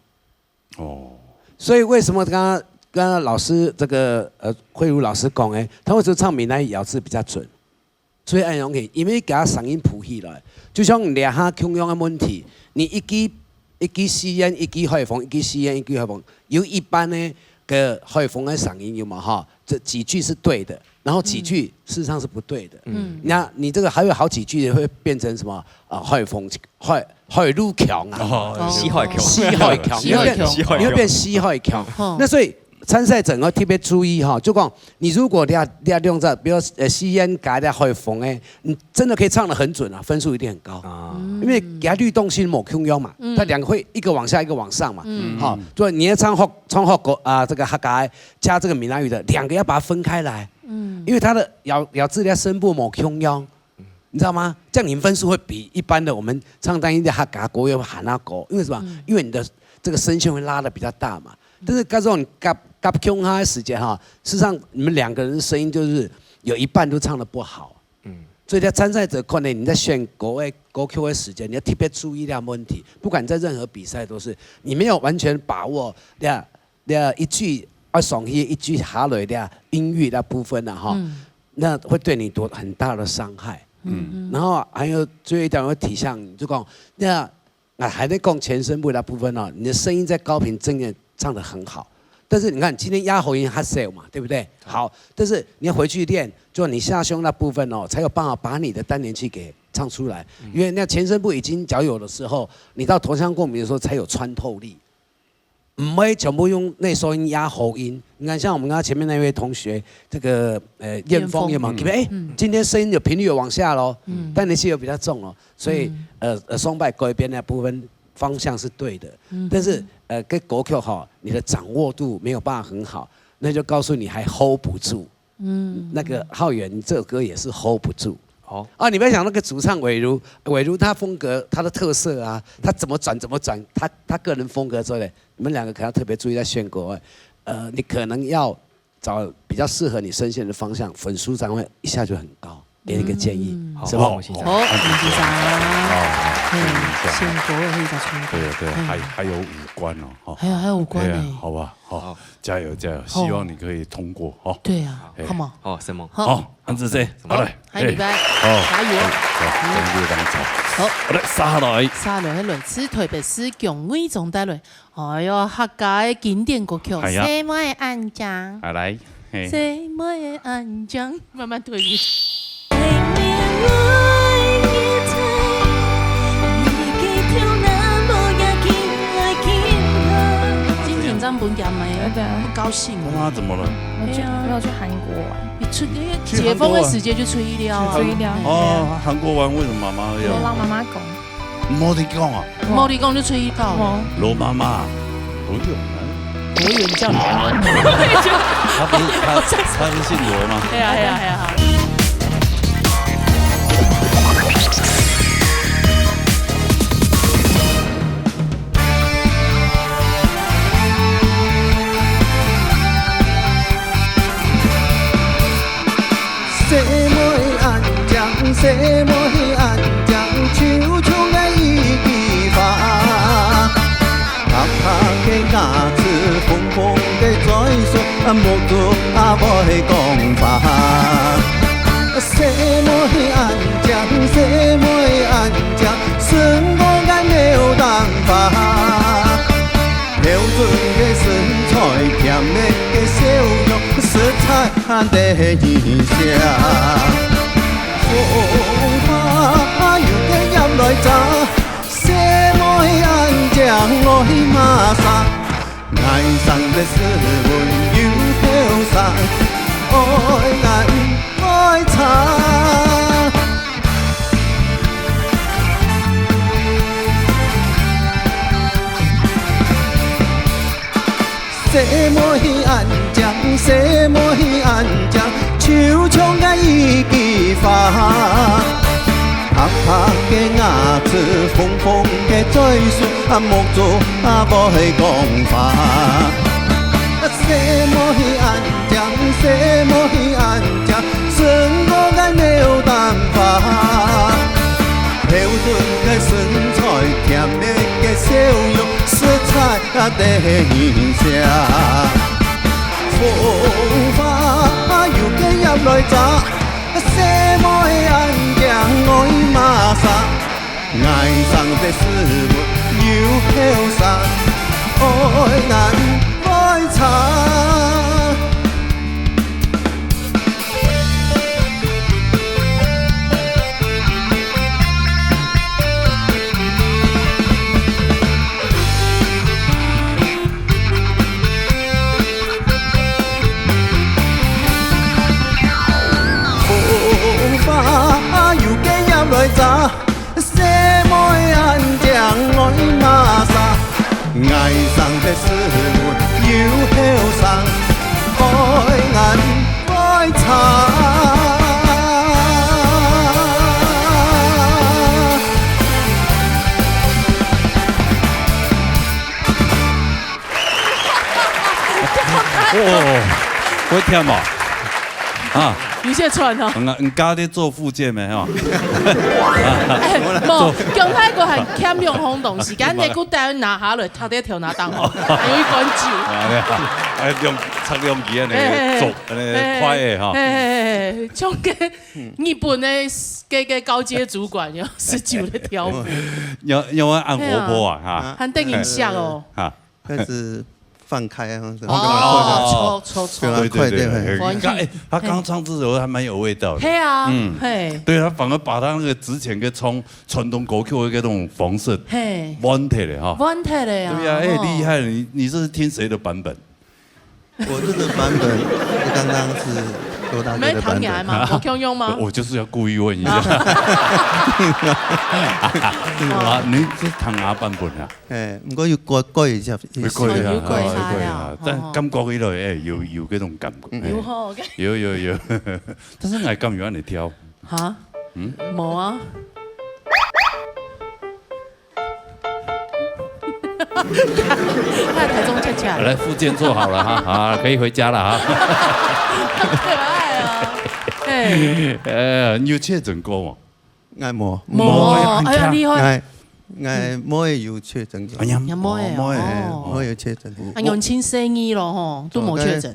哦。所以为什么刚刚，刚刚老师这个，呃，慧茹老师讲，哎，他为什么唱闽南语咬字比较准？所以恁样个，因为给他嗓音浮起来，就像你两下共样的问题，你一句，一句四縣，一句海丰，一句四县，一句海丰，有一半呢个海丰的嗓音有嘛哈？这几句是对的，然后几句事实上是不对的。嗯。那你这个还有好几句会变成什么？啊，海丰，海，海陆腔啊。哦，西海腔。西海腔，西海腔。你会变，西海腔。你会变西海腔。哦。那所以參賽者愛特別注意哈，就講你如果這這兩隻，比如呃吸菸佮這海風誒，你真的可以唱得很準啊，分數一定很高。啊。因為佢律動性無共樣嘛，嗯。它兩個會一個往下，一個往上嘛。嗯。好，所以你要唱福唱福建啊，這個客家的加這個閩南語的，兩個要把它分開來。嗯。因為它的咬咬字的聲部無共樣。 你知道嗎？這樣你分數會比一般的我們唱單一的客家歌又還要高，因為什麼？嗯。因為你的這個聲線會拉得比較大嘛。嗯。但是到時候你夾夾共下的時間哈，事實上你們兩個人的聲音就是有一半都唱得不好。嗯。所以在參賽者看呢，你在選歌的歌曲的時間，你要特別注意這樣問題。不管你在任何比賽都是，你沒有完全把握，對啊， 這一句啊上去，一句下來這音域那部分啊，哈，嗯。那會對你多很大的傷害。嗯。然後還有最後一點，我提醒你，就講，那，啊，還在講前聲部那部分哦，你的聲音在高頻真的唱得很好，但是你看今天壓喉音較少嘛，對不對？好，但是你要回去練，就你下胸那部分哦，才有辦法把你的丹田氣給唱出來。嗯。因為那前聲部已經較有的時候，你到頭腔共鳴的時候才有穿透力。 毋會全部用內收音壓喉音。你看，像我們剛剛前面那位同學，這個，呃，燕峰燕峰。有沒有？嗯。特別，欸，嗯。今天聲音有頻率有往下咯，嗯。但你是有比較重哦，所以，嗯。呃，呃，雙擺改編的部分方向是對的。嗯。但是，呃，跟國曲哈，你的掌握度沒有辦法很好，那就告訴你還hold不住。 嗯。那個浩源，你這首歌也是hold不住。好。啊，你不要想那個主唱偉如，偉如他風格，他的特色啊，他怎麼轉怎麼轉，他，他個人風格之類的，你們兩個可能要特別注意在選歌。呃，你可能要找比較適合你聲線的方向，分數才會一下就很高，給你一個建議，嗯。是吧？好，好，好，好，好，嗯，選歌也可以找唱歌。對，對，嗯。還，還有五關哦，哈。還有，還有五關呢。對啊，好吧。 好，好。加油，加油，好。希望你可以通過，哈。對啊，欸。好嗎？好，什麼？好。好，安子姐，什麼？好嘞，好，下禮拜，欸。好，加油。好，好，等你當早。好。好嘞，續下來。續下來，來自台北市薑味莊帶來。哎喲，客家的經典歌曲，哎呀。細妹的恁靚。好，來，嘿。細妹的恁靚，慢慢推。 真緊張，分佢阿姆對啊。不高興。媽媽怎麼了？我去，哎呀。沒有去韓國玩。你出，去韓國玩。解封的時間就出去尞啊。出去尞。哎呀。哦，韓國玩為什麼媽媽要？我摎媽媽講。無得講啊。無得講就出去尞。無。羅媽媽，羅永啊。 羅永照。他不是，他，他是姓羅嗎？係啊，係啊，係啊。細妹恁靚，細妹恁靚，就像該一枝花。白白个牙齒，紅紅个嘴唇，啊，目珠啊會講話。細妹恁靚，細妹恁靚，勝過該牡丹花。標準个身材，甜美个笑容，實在 得人惜。風花有个葉來摘，細妹恁靚愛麼儕？愛生得斯文又後生，愛顏愛茶。 細妹恁靚，細妹恁靚，就像該一枝花。白白个牙齒，紅紅个嘴唇，啊，目珠啊會講話。細妹恁靚，細妹恁靚，勝過該牡丹花。標準个身材，甜美个笑容，實在 啊，得人惜。風花有个葉來摘，細妹恁靚愛麼儕？愛生得斯文又後生，愛顏愛茶。个时候，又后生，开眼开茶。哦，我天嘛！啊，有些喘哦。你你家己做復健没哈？哎，無，姜太公還欠兩項東西，今日佢帶拿下來，他在頭那檔哦，還有一罐酒。啊，對啊，哎，兩，插兩支啊，那个嘿，嘿，嘿。做，那个快的哈。嘿，嘿，嘿，嘿，像个日本的，个，个高阶主管有十九的跳舞。要，要按活泼啊，哈。很得人惜哦。哈。但是放开啊，哦，哦，哦，哦。抽，抽，抽。对啊，对，对，快点，对，嘿。对，你看，哎，他刚唱这首还蛮有味道的。嘿啊，嗯。嘿。对，他反而把他那个之前个冲传统歌曲的那种方式嘿。换掉了哈。换掉了啊，对呀，哎，哦。厉害了，你，你这是听谁的版本？我这个版本，刚刚是罗大哥的版本。没唐雅吗？我共样吗？我就是要故意问一下。啊，你是唐雅版本啊？哎，不过又改，改一下，改一下，有改一下哦，有改一下，哦，但感觉起来，哎，有，有这种感觉，嗯。哎，有吼，OK。有，有，有。但是我感觉你跳。哈？嗯？没啊。他台中恰恰。来，复健做好了哈，好，可以回家了哈。好可爱哦。哎。呃，你有确诊过吗？ 𠊎無。無，無，哎呀，厲害。𠊎，𠊎無有確診過。哎呀，也無哦。無，無有確診。啊，用盡細義咯吼，都無確診。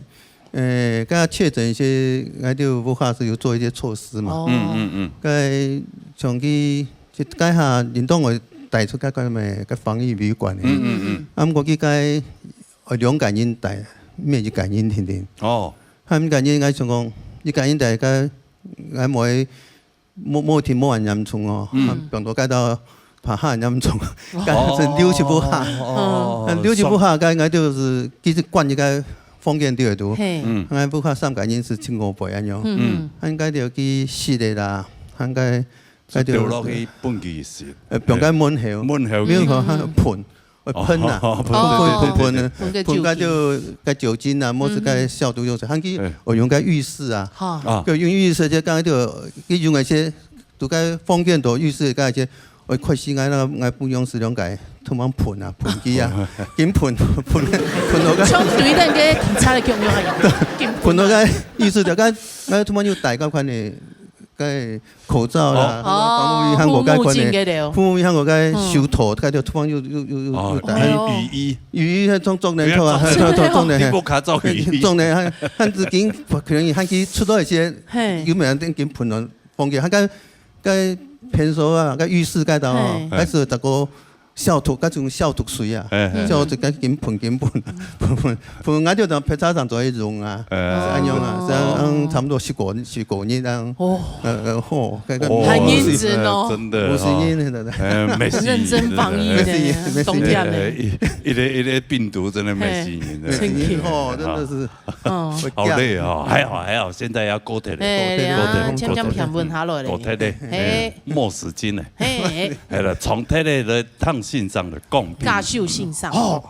誒，該確診些，𠊎就屋下係有做一些措施嘛。哦。嗯，嗯，嗯。該像佢，就該下，應當會帶出該个咩，該防疫旅館个。嗯，嗯，嗯。啊，毋過佢該，呃，兩個人帶，毋係一個人定定。哦。啊，毋過人，𠊎想講，一個人帶，該，𠊎無 無，無聽無恁嚴重哦，嗯。啊，病毒該到怕還嚴重，哦。該係六十五下。哦，哦，哦，啊，六十五下，該，該就係其實關一個房間裡肚。嘿。嗯。啊，不過三個人係親戚輩恁樣。嗯。啊，應該就去食个啦，啊，應該，該就就掉落去分佢食。呃，放該門口。門口去。門口還有噴。 會噴啊，哦，噴，噴，噴，噴，噴，噴該酒精。噴該就，該酒精啊，或是該消毒用水，嗯。還去，哎。哦，用該浴室啊。哈。啊。就用浴室，就剛剛就，佢用一些，就該房間肚浴室，該一些，會開始𠊎那，𠊎不用使用該，通常噴啊，噴佢啊，緊噴，噴，噴到該，像對等个警察个共樣啊，緊噴啊。噴到該浴室，就該，𠊎通常有戴該款个 該口罩啦，哦。防護衣還有該款个，護目鏡个了。護目鏡還有該手套，嗯。該就突然又，又，又，又，哦，又戴。雨，雨衣。雨衣還穿，穿等套啊，不要穿，穿等，你不卡照雨衣。穿等，還，還自己可能還去出到一些，嘿。有沒有人跟噴了，風景，還該，該便所啊，該浴室該度啊，嘿。該係大家 消毒，該種消毒水啊，哎，哎。消毒該緊噴緊噴，噴噴噴，𠊎就當別儕人做得用啊，哎。係恁樣啊，哦。係恁樣差不多十個，十個人恁樣，哦。呃，呃，吼，該个哦。很認真哦。真的，五十人，哦。真的。哎，沒事，認真防疫呢，真的，沒事，沒事。冬天呢。哎，一，一个，一个病毒真的沒事人的。嘿，真的。哦，真的是。哦。好累哦，還好，還好，現在要過忒了，哎，過忒了，呀，過忒了，漸漸平穩下來了。過忒了，嘿。哎，沒事情了。嘿。係啦，從忒了，來 聽先生个講評。教授先生。哦，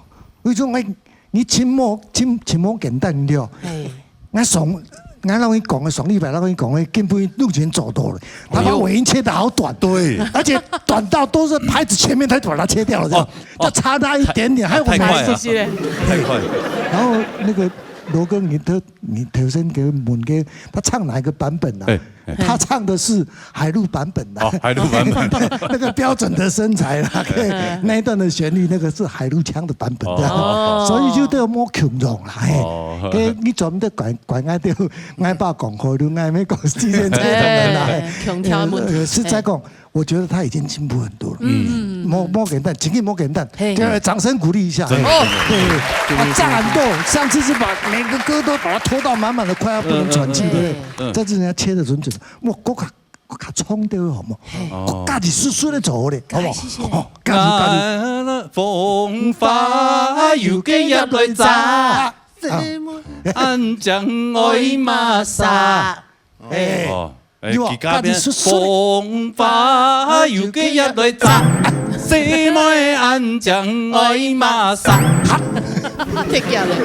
有種个，你尋無，尋，尋無簡單了。嘿。𠊎上，𠊎摎你講个，上禮拜摎你講个，根本路線走多了，他把尾音切得好短。對。而且短到都是拍子前面，他就把它切掉了，這樣，哦，哦，就差那一點點，還有我們，太，太快了，是，是。太快了。然後那個羅哥，你頭，你頭先給我們个，他唱哪一個版本啊？哎，哎。他唱的是 海陸版本的。哦，海陸版本。那個標準的身材啦，嘿。那一段的旋律，那個是海陸腔的版本的。哦。所以就對無共樣啦，嘿。哦。嘿，你專門在拐，拐𠊎兜，𠊎爸講海陸，𠊎妹講四縣腔的啦，嘿。哎，腔調問題。呃，實在講，我覺得他已經進步很多了。嗯。無，無簡單，真的無簡單。嘿。給他掌聲鼓勵一下。真的，嘿。哦。對，對，對。啊，讚很多。上次是把每個歌都把它拖到滿滿的，快要不能喘氣，嗯，嗯，嗯。對不對？嗯。這次人家切得準準。 我，我較，我較衝掉好無？嘿。哦。我家己順順仔做好咧，好無？哎，謝謝。哦，家己，家己。啊，風花有幾葉來摘，啊。安將愛麼儕？哎。哦，哎，有啊，佢家邊，家己順順仔。風花有幾葉來摘，細妹安將愛麼儕？哈。啊，太假了。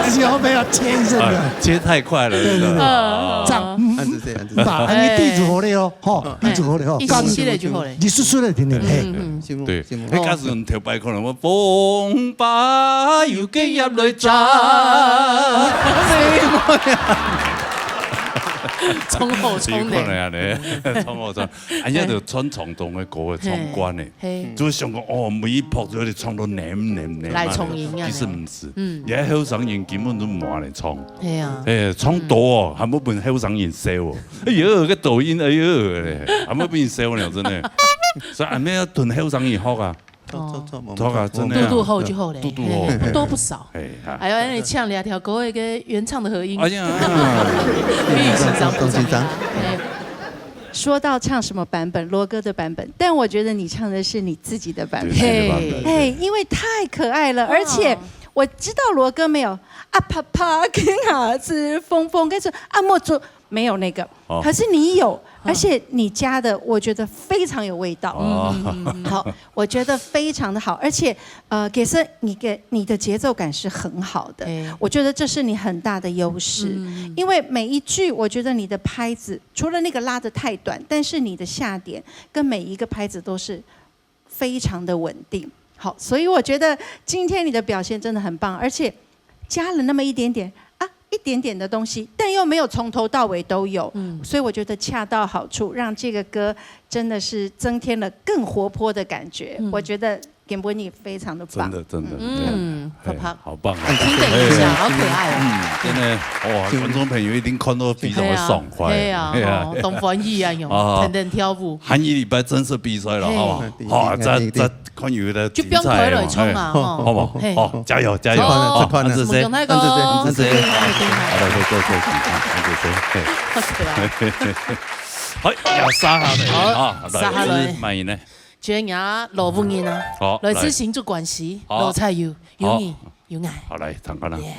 只有没有天生的。啊，切太快了，对，对，对。真的。啊。这样，嗯，啊，这样，这样。把，你地主活的哦，吼，哎，地主活的哦，一丝丝的就好了。一丝丝的，听听，哎。嗯，嗯。对，哦。那假使你头摆可能会风把雨给压来炸。冲口冲的。有可能啊，你，冲口冲。哎呀，就穿长筒的歌，冲惯的。 嘿。就想讲，哦，每一拍就有点唱到黏黏黏啊。来重音啊。其实毋是，嗯。而家後生人根本都無恁樣唱。嘿啊。哎，唱到哦，還無分後生人笑哦。哎喲，个抖音，哎喲，還無分人笑呢，真的。所以俺们要同後生人學啊。哦。學啊，真的啊。堵堵好就好了，堵堵好。嘿，不多不少。哎，哈。還有，哎，唱兩條歌，一個原唱的合音。哎呀。比你緊張不緊張？哎。 说到唱什么版本，罗哥的版本，但我觉得你唱的是你自己的版本。对，自己的版本，嘿。对。哎，因为太可爱了，哦。而且我知道罗哥没有啊，啪啪，跟啊，是峰峰，跟是啊，莫祖，没有那个，哦。可是你有，嗯。而且你加的，我觉得非常有味道。哦。嗯，嗯，嗯，嗯。好，我觉得非常的好，而且，呃，给森，你给，你的节奏感是很好的，哎。我觉得这是你很大的优势，嗯。因为每一句，我觉得你的拍子 除了那个拉得太短，但是你的下点跟每一个拍子都是非常的稳定。好，所以我觉得今天你的表现真的很棒，而且加了那么一点点啊，一点点的东西，但又没有从头到尾都有，嗯。所以我觉得恰到好处，让这个歌真的是增添了更活泼的感觉。嗯。我觉得 Gamboni 非常的棒。真的，真的，嗯，对。啪啪。哎，好棒啊。听等一下，哎，好可爱哦。嗯，真的，哇，听。观众朋友一定看到非常的爽快。对啊，对啊。哦，當歡喜啊，有，啊。跈等跳舞。下一禮拜正式比賽了，嘿。好不好？好，再，再看有的精彩嘛，就不用回來衝啊，嘿。吼。好不好？嘿。好，加油，加油。好，好，好，安子生，安子生，安子生，安子生。好，來，再，再，再，安子生，嘿。好可愛。好，要殺下來，好，啊，來，殺下來。這是麼人呢？ 今日羅文人啊，好，來自新竹關西，來。羅彩友，有你，好。有𠊎。好，來，聽看啊。耶。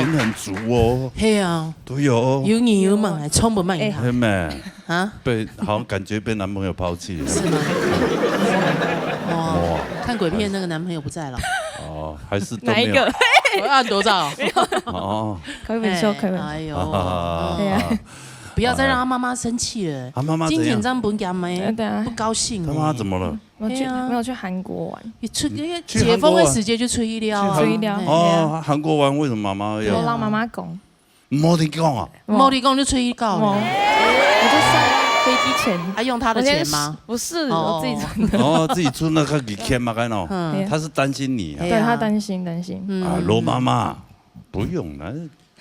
心很足哦。嘿啊，对哦，有你有猛哎，冲不慢哎他妹妹，啊？被好像感觉被男朋友抛弃了。是吗？哇，哇，看鬼片那个男朋友不在了，哦，还是都哪一没有个？我要多少？哦。可以不可以说可以不可以？哎呦，啊嗯对啊，不要再让他妈妈生气了。他妈妈怎样金钱账不讲没呃，对啊不高兴。他妈妈怎么了？我去对啊没有去韩国玩，你出因为去解封的韩国玩时间就出去了啊，出去了哎哦，韩国玩为什么妈妈要？我让妈妈讲，没听讲啊？莫里讲就出去搞我了，我就上飞机前，他用他的钱吗？不是，哦我自己存的。哦，自己出那个几千嘛，看哦，嗯，他是担心你啊。哎对他担心担心，嗯啊，罗妈妈，不用了，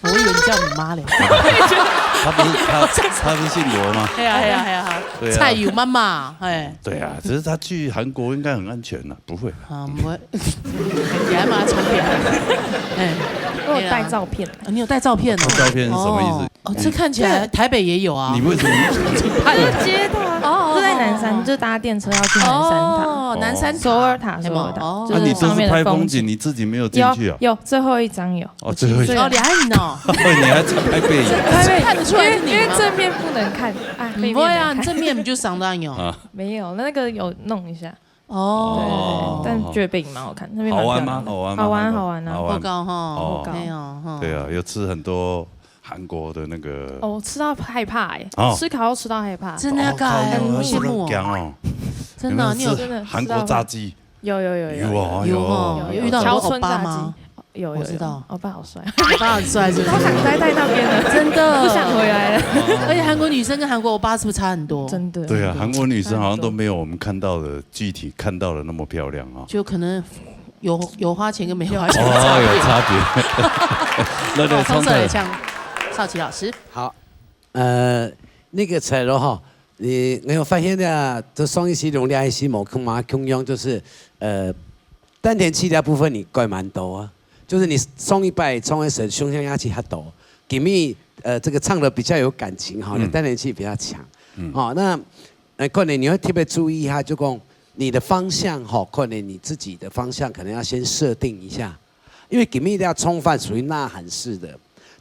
我以为你叫你妈嘞。他不是他他不是姓罗吗？哎呀哎呀哎呀，对啊蔡友妈妈，哎，对啊，只是他去韩国应该很安全了，不会。啊，我，你还蛮聪明，哎，我有带照片来，啊你有带照片哦？照片是什么意思？哦，这看起来台北也有啊。你为什么？拍就接他，哦就在南山，就搭电车要去南山塔，哦，南山首尔塔，首尔塔，哦就啊，你都是上面的拍风景，景。你自己没有进去啊？有有最后一张有，哦，最后一张哦，你还有哦，对，你还在拍背影。看得出来是你吗？因为正面不能看，哎，背面不会啊，能看你正面不就上当有？啊没有，那个有弄一下，哦，对，但觉得背影蛮好看，那边蛮好玩吗？漂亮的好玩吗？好玩好玩啊，好玩我搞哈，哦没有哈，对啊，有吃很多韩国的那个。哦，吃到害怕哎哦，吃烤肉吃到害怕，真的要搞，哦很羡慕哦，讲哦，真的，你有有没有吃韩国炸鸡？有有有有有哦，有哦，有有遇到过欧村炸巴吗？鸡，有有我知道有，欧巴好帅，我爸很帅，是不是？他想待在那边的，真的不想回来了。而且韩国女生跟韩国欧巴是不是差很多？真的，对啊，韩国女生好像都没有我们看到的具体看到的那么漂亮啊。就可能有有花钱跟没花钱的哦，有差差别。那别。个哦，从这来唱讲，少奇老师，好，呃，那个彩柔哈，你没有发现的，这双一系列的还是某空嘛共样，就是呃，丹田气的部分你改蛮多啊，就是你上一拜唱的时候胸腔压气还多，给你呃这个唱的比较有感情哈，嗯你丹田气比较强，嗯好，那呃可能你会特别注意一下，就讲你的方向哈，可能你自己的方向可能要先设定一下，因为给你要充分属于呐喊式的，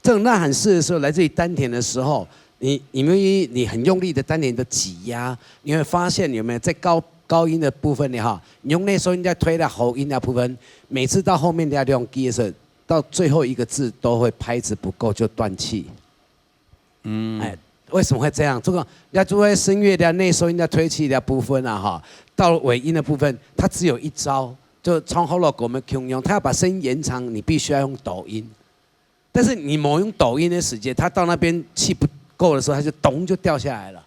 这种呐喊式的时候，来自于丹田的时候，你你们你很用力的丹田的挤压，你会发现有没有在高高音的部分呢哈，你用内收音在推的喉音的部分，每次到后面的两句的时候，到最后一个字都会拍子不够就断气。嗯，哎，为什么会这样？这个要注意声乐的内收音的推气的部分啊哈，到尾音的部分，它只有一招，就从喉咙给我们共样，它要把声音延长，你必须要用抖音。但是你没有用抖音的时间，它到那边气不够的时候，它就咚就掉下来了，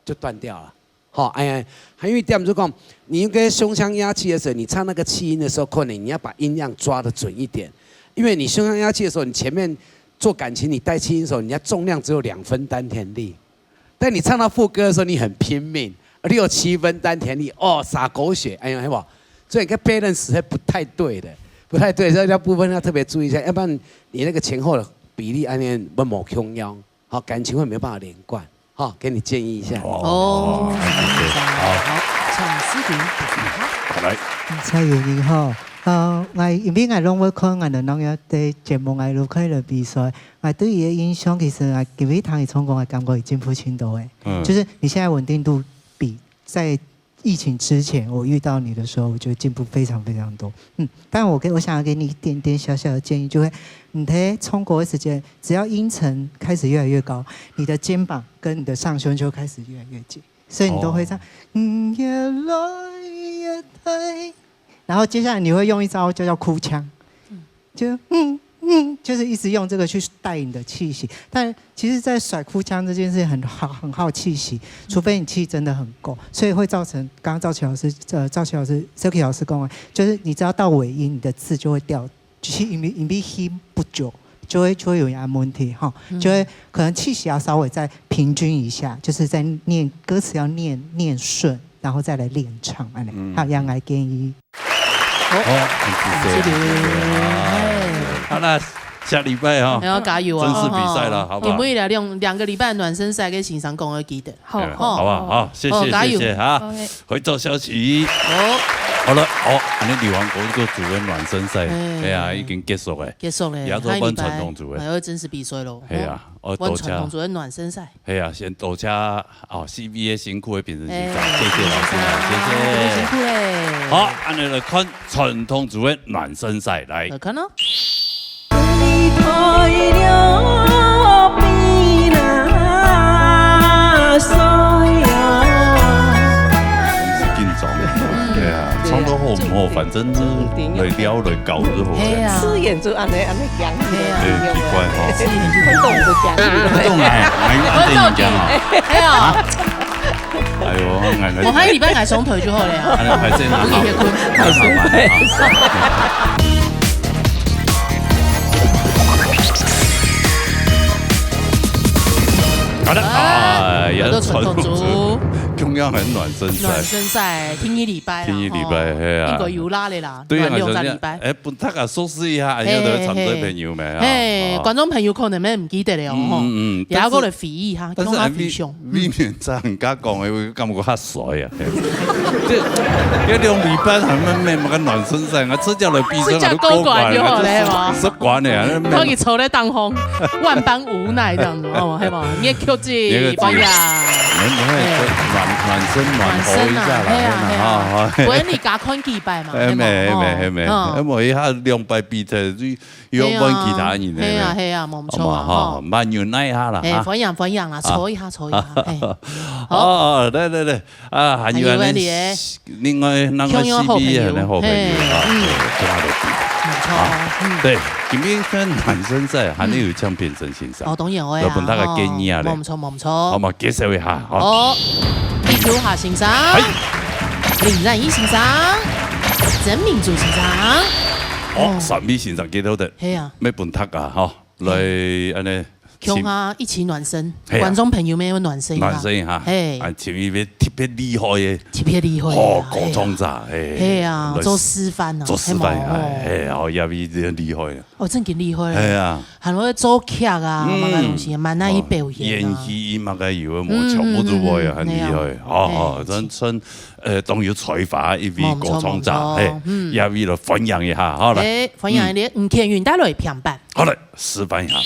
就断掉了。好，哎，还有一点就是讲，你应该胸腔压气的时候，你唱那个气音的时候，可能你要把音量抓得准一点，因为你胸腔压气的时候，你前面做感情，你带气音的时候，你要重量只有两分丹田力，但你唱到副歌的时候，你很拼命，你有七分丹田力，哦，洒狗血，哎呀，好不好？所以你看 balance 是不太对的，不太对，所以这部分要特别注意一下，要不然你那个前后的比例按呢不某共样，好，感情会没办法连贯。好，给你建议一下。哦，好，好，抢诗婷，好来，蔡友你好，呃，我因為我攏會看我的男友的節目，我有看了比賽，我對伊的印象其實我因為聽伊唱歌，我感覺伊進步真多誒。嗯就是你現在穩定度比在疫情之前我遇到你的時候，我覺得進步非常非常多。嗯，但我給我想要給你一點點小小的建議，就會你在唱歌的時間，只要音程開始越來越高，你的肩膀跟你的上胸就開始越來越緊，所以你都會唱，嗯，越來越低。然後接下來你會用一招叫叫哭腔，就嗯嗯，就是一直用這個去帶你的氣息。但其實，在甩哭腔這件事情很耗很耗氣息，除非你氣真的很夠，所以會造成剛剛趙琪老師呃趙琪老師 Suki 老師講的，就是你只要到尾音，你的字就會掉，其實因為因為氣不足，就會就會有一些問題哈，就會可能氣息要稍微再平均一下，就是在念歌詞要念念順，然後再來練唱，按呢。好，楊來建議。哦，很谢谢。好，那下礼拜哈还，要加油啊！正式比赛了，好不好？你们一两两个礼拜暖身赛跟欣赏讲个记得。好，好不好？好，谢谢哦加油谢谢哈，OK。回头消息。哦。好了，好，恁樣流行歌曲組个暖身賽，嘿。哎呀，已經結束了。結束了，也做換傳統組个。下禮拜，哎喲，正式比賽咯，係啊，吼。哦，多謝。換傳統組个暖身賽。係啊，先多謝，哦，四位个辛苦个評審先生，哎，謝謝老師們，謝謝。辛苦嘞。好，恁樣來看傳統組个暖身賽，來。來看哦。 真是緊張，嗯。對啊，唱到好毋好，反正來尞來搞就好了。係啊。試演就恁樣，恁樣講，係啊。哎，奇怪吼。試演就恁樣。看懂就講。看懂啊，還有恁樣講啊。係啊。啊？哎喲，𠊎，𠊎，我還有禮拜來雙腿就好了呀。哎呀，還在那好。我也可以。太麻煩了啊。 好的，啊，哎，也是傳統組，又到傳統組。中央很暖身賽。暖身賽，第一禮拜啦，第一禮拜，吼。係啊。應該有啦咧啦，對啊，暖兩隻禮拜。哎，分大家熟悉一下，哎，嘿，嘿，嘿。要得長輩朋友們啊，嘿，哦。觀眾朋友可能也毋記得了，吼。嗯，嗯，嗯，也要過來回憶一下，但是，共下回想。哎，未，未免這樣講，我感覺較衰啊。 這，這兩禮拜還沒，沒麼个暖身賽，𠊎直接來比賽，直接過關就好了，係嘛？過關了，啊，那沒，看你坐在當中，萬般無奈這樣子，哦，係嘛？你的曲子，你的曲子，不一樣。你，你會，哎。暖，暖身暖和一下啦，暖身啊，係啊，係啊。哈，哈。不然你加看幾擺嘛，哎，係嘛？沒，沒，哦，沒，嗯。哎，我一下兩擺比賽，就 又問其他人呢。係啊，係啊，係啊，無毋著啊，好嘛，吼，吼。慢慢來一下啦，嘿，哈。歡迎，歡迎啦，啊。坐一下，坐一下，嘿。好。哦，來，來，來，啊，還有恁樣，還有恁樣的。另外，那個共樣好朋友，四位的好朋友啊，嘿，嗯。對，跟他的比。無毋著哦，啊，嗯。對，今天跟暖身賽，還有像評審先生，嗯。哦，當然會啊，來分大家建議啊，哦，無毋著，無毋著。好嘛，介紹一下，哈。哦，李秋霞先生，嗨。林冉義先生，曾明珠先生。哦，哦。三位先生介紹的。係啊。 愛分大家吼，來恁樣，共下一起暖身，係啊。觀眾朋友們也暖身一下。暖身一下，嘿。啊，請一位特別厲害的，特別厲害的哦，啊，歌唱者，嘿。嘿啊，來做示範啊，做示範一下，係無？嘿，哦，這位真厲害啊。哦，正經厲害。嘿啊。還會做劇啊，嗯。麼个東西，滿哪去表演啊。哦，演戲嘛，該有的，無，嗯，全部都會啊，嗯，嗯，很厲害。嗯，嗯。哦，哦，嘿，真，真，呃，當有才華一位歌唱者，無毋著，無毋著，嘿，嗯。這位來歡迎一下，好，來。嘿，歡迎你，嗯。吳乾雲帶來評判。 好，來，示範一下來。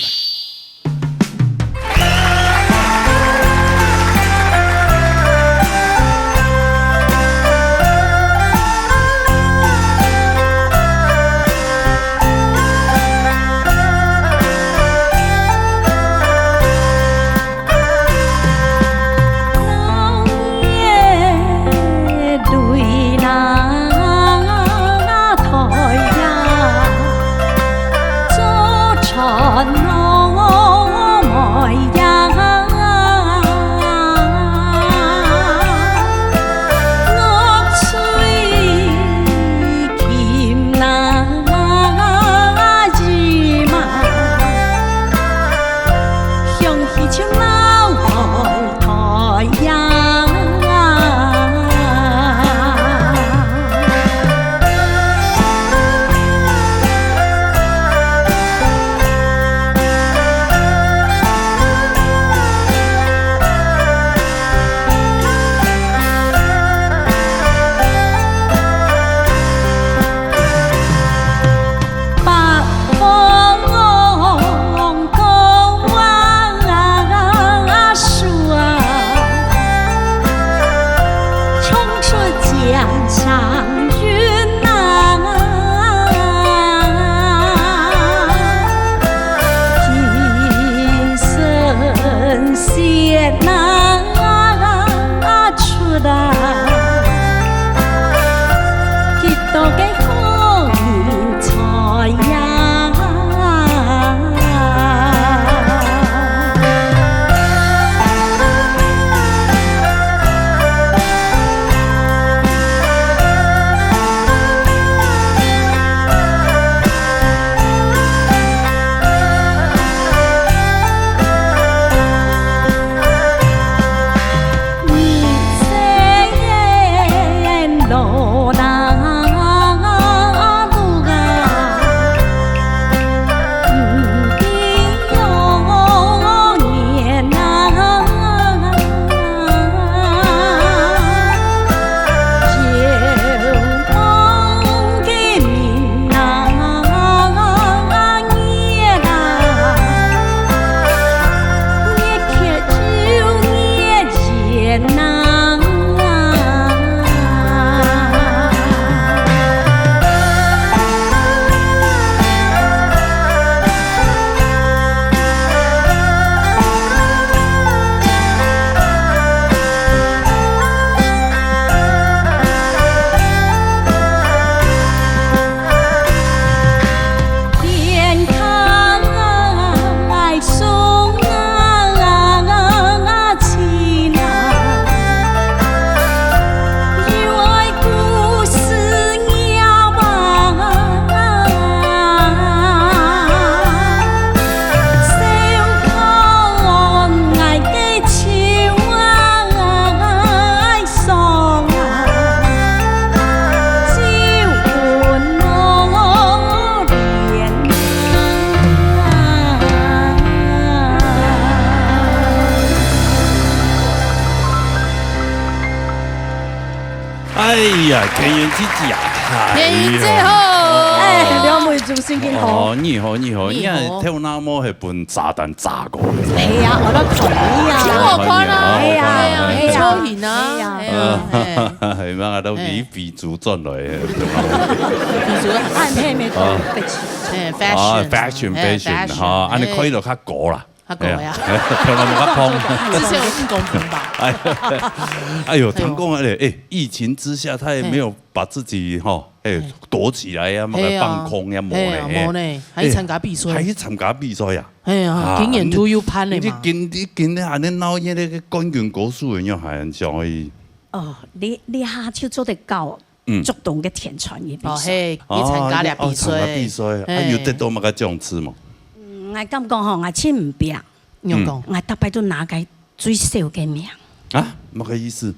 哎呀，天佑姐姐啊，天佑最好。哎，两位主持人好。哦，你好，你好，你好。你看头那毛係分炸弹炸過个。係啊，我都同意啊。挺好看啊，哎呀，哎呀，哎呀，很受欢迎啊，哎呀，哎呀，哎。係嘛，都比比主转來个，比主，啊，係，沒錯，哎，fashion，啊，fashion，哎，fashion，fashion，哈，恁樣可以了，哎。較高啦。 較高呀。哎呀，頭那毛較蓬。之前有五公分吧。哎，哎呦，哎呦。聽講啊，哎，疫情之下，他也沒有把自己，嘿。吼，哎，哎。躲起來呀，嘛，哎呀。放空呀，無呢，哎呀，嘿。無呢，還去參加比賽。哎，還去參加比賽呀？哎呀，啊，今年都有辦的嘛。你，你今，你今年還能拿那個冠軍歌手的，你還想而已。哦，你，你下就做得到 嗯。竹東个田川个比賽。哦，嘿，你參加了比賽。哦，你，哦，參加比賽，啊，嘿。有得到麼个獎池無？嗯，𠊎感覺吼，𠊎盡毋拚。仰講？嗯。𠊎逐擺都拿个最少个名。啊，麼个意思？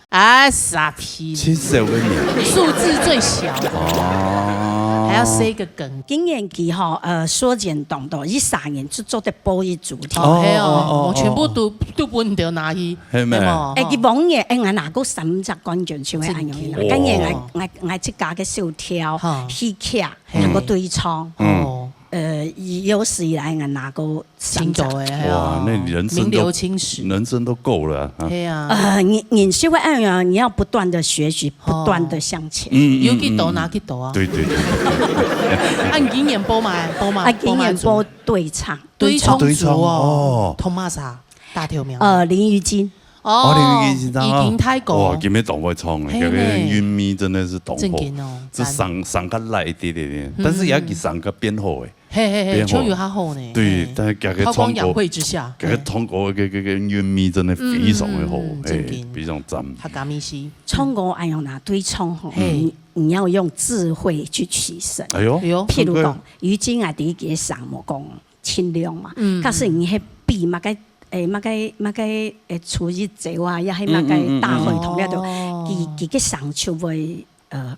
啊，沙皮。最少个名。數字最小。哦。還要塞個梗。今年佢吼，呃，縮減當多，一三年就做得報一組添。哦，嘿哦，哦，哦，哦，全部都，都分你拿去。 係咩？係無？哎，佢往年，哎，𠊎拿過三隻冠軍，就係恁樣啦。真个。今年𠊎，哇。𠊎，𠊎自家个小調，哈。戲劇，嘿。還有對唱。嗯。哦。呃，有史以來𠊎拿過三隻。真个哎，哇，那你人生都，名留青史。人生都夠了啊。對啊。呃，你，你是會，哎呀，你要不斷地學習，不斷地向前。哦。嗯，嗯，有幾多拿幾多啊。嗯。對，對，對，對，對。啊，你今年報麼个？報麼个？啊，今年報對唱。對唱組哦。對唱，哦。Thomas啊。 大條苗。呃，林玉金。哦，哦，林玉金先生啊。已經太高。哇，今日當會唱了，嘿呢。這個韻味真的是當好。正經哦，這聲，讚。聲較light一點點，嗯。但是也比上個變好誒。嘿，嘿，嘿，變好。就有較好呢，對，嘿。但是這個唱歌，韜光養晦之下，這個唱歌，嘿。這個，這個韻味真的非常的好，嗯，嗯，嗯，嘿，正經。非常讚。客家美食。唱歌恁樣啦，對唱吼，嘿。你，你要用智慧去取捨。哎喲，哎喲。譬如講，唱歌。玉金啊，第一個聲無講 清亮嘛。嗯。假使你係比麼个，誒，麼个，麼个，誒，初一走啊，也係麼个大會堂了，嗯，嗯，嗯，嗯。哦。佢，佢个聲就會，呃，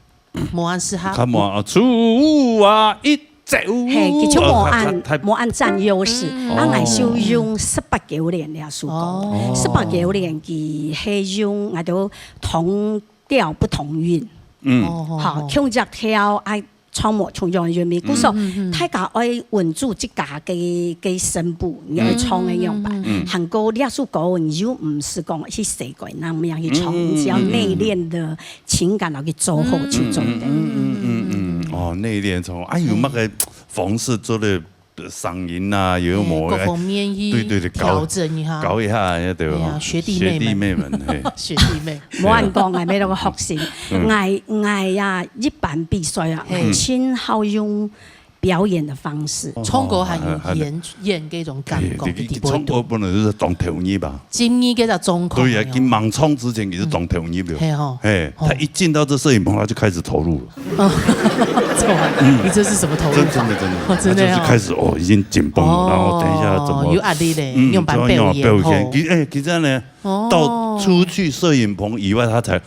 無恁適合。較無啊，初五啊，一走。嘿，佢就無恁，呃，太，太，無恁佔優勢。嗯。啊，𠊎就用十八九連這首歌。哦。十八九連佢係用，𠊎都同調不同韻。嗯。哦，好，好。共隻調，啊， 唱無同樣个韻味。故所，嗯，嗯，嗯。大家愛穩住自家个，个聲部，你愛唱个樣板。嗯，嗯，嗯，嗯。還過這首歌，你又毋使講去世界那麼樣去唱，嗯，嗯，你只要內斂个情感，然後去做好就做得。嗯，嗯，嗯，嗯，嗯，嗯。哦，內斂唱，啊，有麼个方式做得聲音啊，有無？嘿，各方面去對，對，對，搞，調整一下。搞一下，對吧？哎呀，學弟妹們。學弟妹們，嘿。學弟妹。無恁講，還沒那個學習。 嗯。𠊎，𠊎呀，一般比賽啊，嘿。𠊎盡好用表演的方式。唱歌還有演，哦，還，還，演這種感覺的地步。哎，你，你唱歌本來就是當投入吧？真个叫做狀況。對呀，哎喲。佢吂唱之前，佢係當投入了。嘿吼。嘿，哦。他一進到這攝影棚，他就開始投入了。哦，這玩意，嗯。你這是什麼投入法？真，真的，真的。哦，真的哦。他就是開始，哦，已經緊繃了，哦，然後等一下怎麼，有壓力嘞，嗯，仰般表演，怎麼樣表現。吼。其，哎，其實呢，哦。到出去攝影棚以外，他才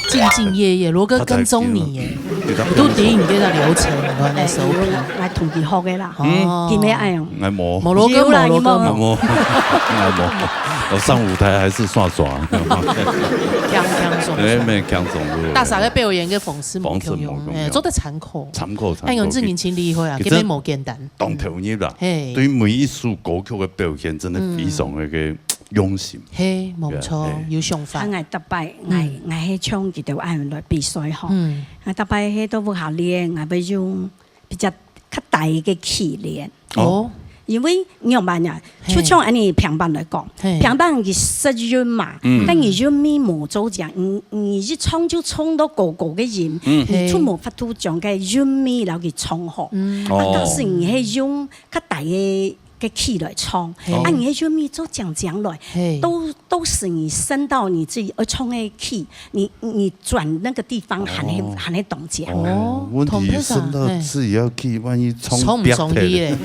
兢兢業業，羅哥跟蹤你耶，他才，對，他，你都知你這個流程，你看那時候。哎，有啦，𠊎同佢學个啦。哦。嗯。佢也恁樣。𠊎無。無羅哥，有啦，無羅哥，你無。無。𠊎無。我上舞台還是耍耍。強，強，爽，爽。沒，沒，強，爽，對。大家个表演个方式無共樣，方式無共樣。哎，做得參考。參考，參考。哎，楊志明盡厲害啊，其實根本無簡單。當投入啦。嘿。對每一首歌曲个表現，真的非常那個 用心。嘿，無錯，對啊，嘿。有想法。啊，𠊎逐擺，𠊎，嗯。𠊎係像佢兜恁樣來比賽吼。嗯。啊，逐擺係到屋下練，𠊎會用比較較低个key練。哦。因為你仰般呀，嘿。就像恁樣平板來講，嘿。平板佢識韻嘛，嗯。但你韻味無做正，你，你一唱就唱到高高个音，嗯。你就無法度將該韻味摎佢唱好。嗯。啊，哦。但是你係用較低个 个key來唱，嘿。啊，你个韻味做正正來，嘿。都，都係你升到你自己愛唱个key，你，你轉那個地方還係，哦。還係當正。哦，問題升到自己要key，萬一唱唱毋上去咧。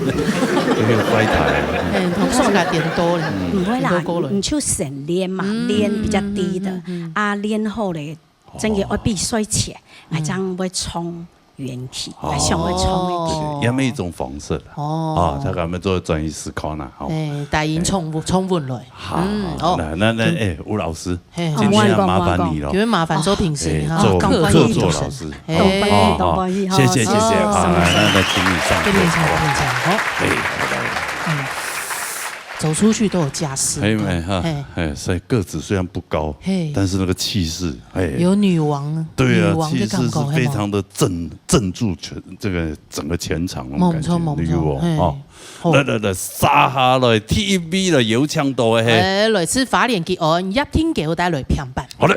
這個壞台。嘿，同事个顛倒咧。嗯。毋會啦，顛倒過來。你就先練嘛，嗯，練比較低的，嗯，嗯，嗯。啊，練好咧，真个愛比賽前，哦。，𠊎正會唱元气，哦。还想要唱个曲。对，也没一种方式啦。哦。啊，他敢做转移思考呢，吼。哎，大音唱不，唱不来。好，嗯，好，哦。那，那，那，哎，吴老师，嘿，今天要麻烦你了。因为麻烦周平时，哎，哈，做客座老师。哎，哦，哦，谢谢，谢谢，哦，好，来，那，那请你上课，给你唱，好不好？给你唱，好。哎，好的。嗯。走出去都有架势，哎，对，哈，嘿。哎，所以个子虽然不高，嘿。但是那个气势，哎。有女王，对啊，女王的感觉，气势是非常的镇，镇住全，这个整个全场那种感觉，没错，没错，有哦，嘿。哦。好。来，来，来，接下來第一位了，有請到的，嘿。哎，來自花蓮吉安，葉天狗帶來評判。好嘞。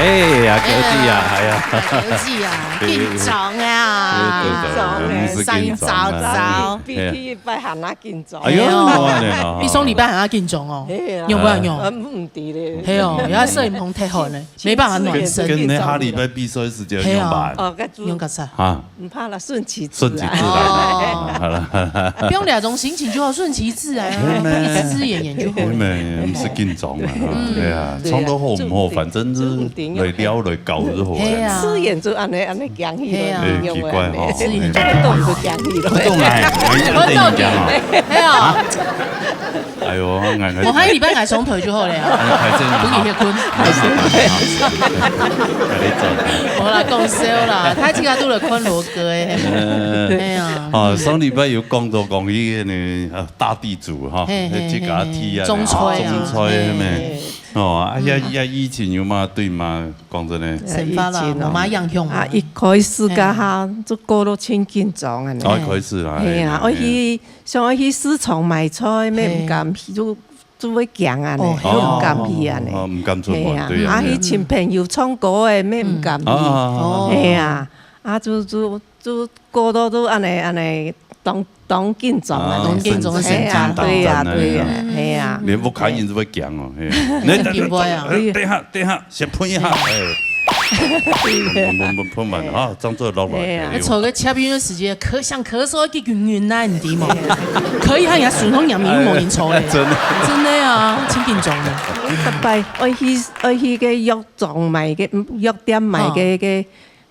哎呀，高級啊，哎呀。哎，高級啊，緊張啊。緊張啊，毋使緊張啊。聲音燥燥。比第一擺還較緊張。哎喲，哎喲，恁樣哦。比上禮拜還較緊張哦。係啊。有無有？呃，毋知咧。係哦，要攝影棚忒好呢，沒辦法暖身。跟，跟你下禮拜比賽時間有關。係啊。哦，該主，用較少。啊。毋怕啦，順其自然。順其自然啊。哦。好了。不用兩種心情就好，順其自然啊，係咩？你自自然然就好了。係咩？毋使緊張啊，嗯。對啊，對啊，唱到好毋好，反正就係來尞來搞就好了。係啊。自然就恁樣，恁樣講起來，係啊。哎，奇怪哦。自然就會動就講起來。不動來，我一定講哦。係啊。啊？哎喲，𠊎，𠊎，我還禮拜𠊎上台就好了啊。哎，還真好。不給歇睏。還是，還是，還是。好啦，講笑啦，大家都來看羅哥誒。嗯。哎呀。哦，上禮拜有講到講起那個，呃，大地主哈，嘿，嘿，這個啊，嘿，嘿，鐵啊，種菜啊，種菜那邊。嘿。哦，啊，也，嗯。也疫情有嘛，對嘛，講真的。生活啦，疫情哦。無嘛影響嘛。啊，一開始該下，嘿。就過到真緊張啊呢。哦，一開始啦，嘿啊，嘿，嘿。愛去，想愛去市場買菜，乜毋敢去，嘿。就，就會驚啊呢，哦，就毋敢去啊呢。哦，哦，哦，毋敢出門，嘿啊，對啊，啊，對啊。去尋朋友唱歌誒，乜毋敢去。嗯。啊，啊，啊，啊。嘿啊，啊，就，就，就 過到都恁樣，恁樣當，當緊張啊。啊，當緊張，係啊，緊張，對呀，緊張，對呀，嗯。係啊。連屋下人都會驚哦，係。嗯。你，緊張啊。等一下，等一下，先噴一下，哎。噴，噴，噴，噴完啊，正做落來。係啊。哎喲。坐个捷運个時間，咳，想咳嗽，要去勻勻啊，你知無？係啊。可以，佢也順風，也無人坐咧。哎，真的。真的啊，真緊張的。逐擺愛去，愛去个藥妝買个，嗯，藥店買个，哦。个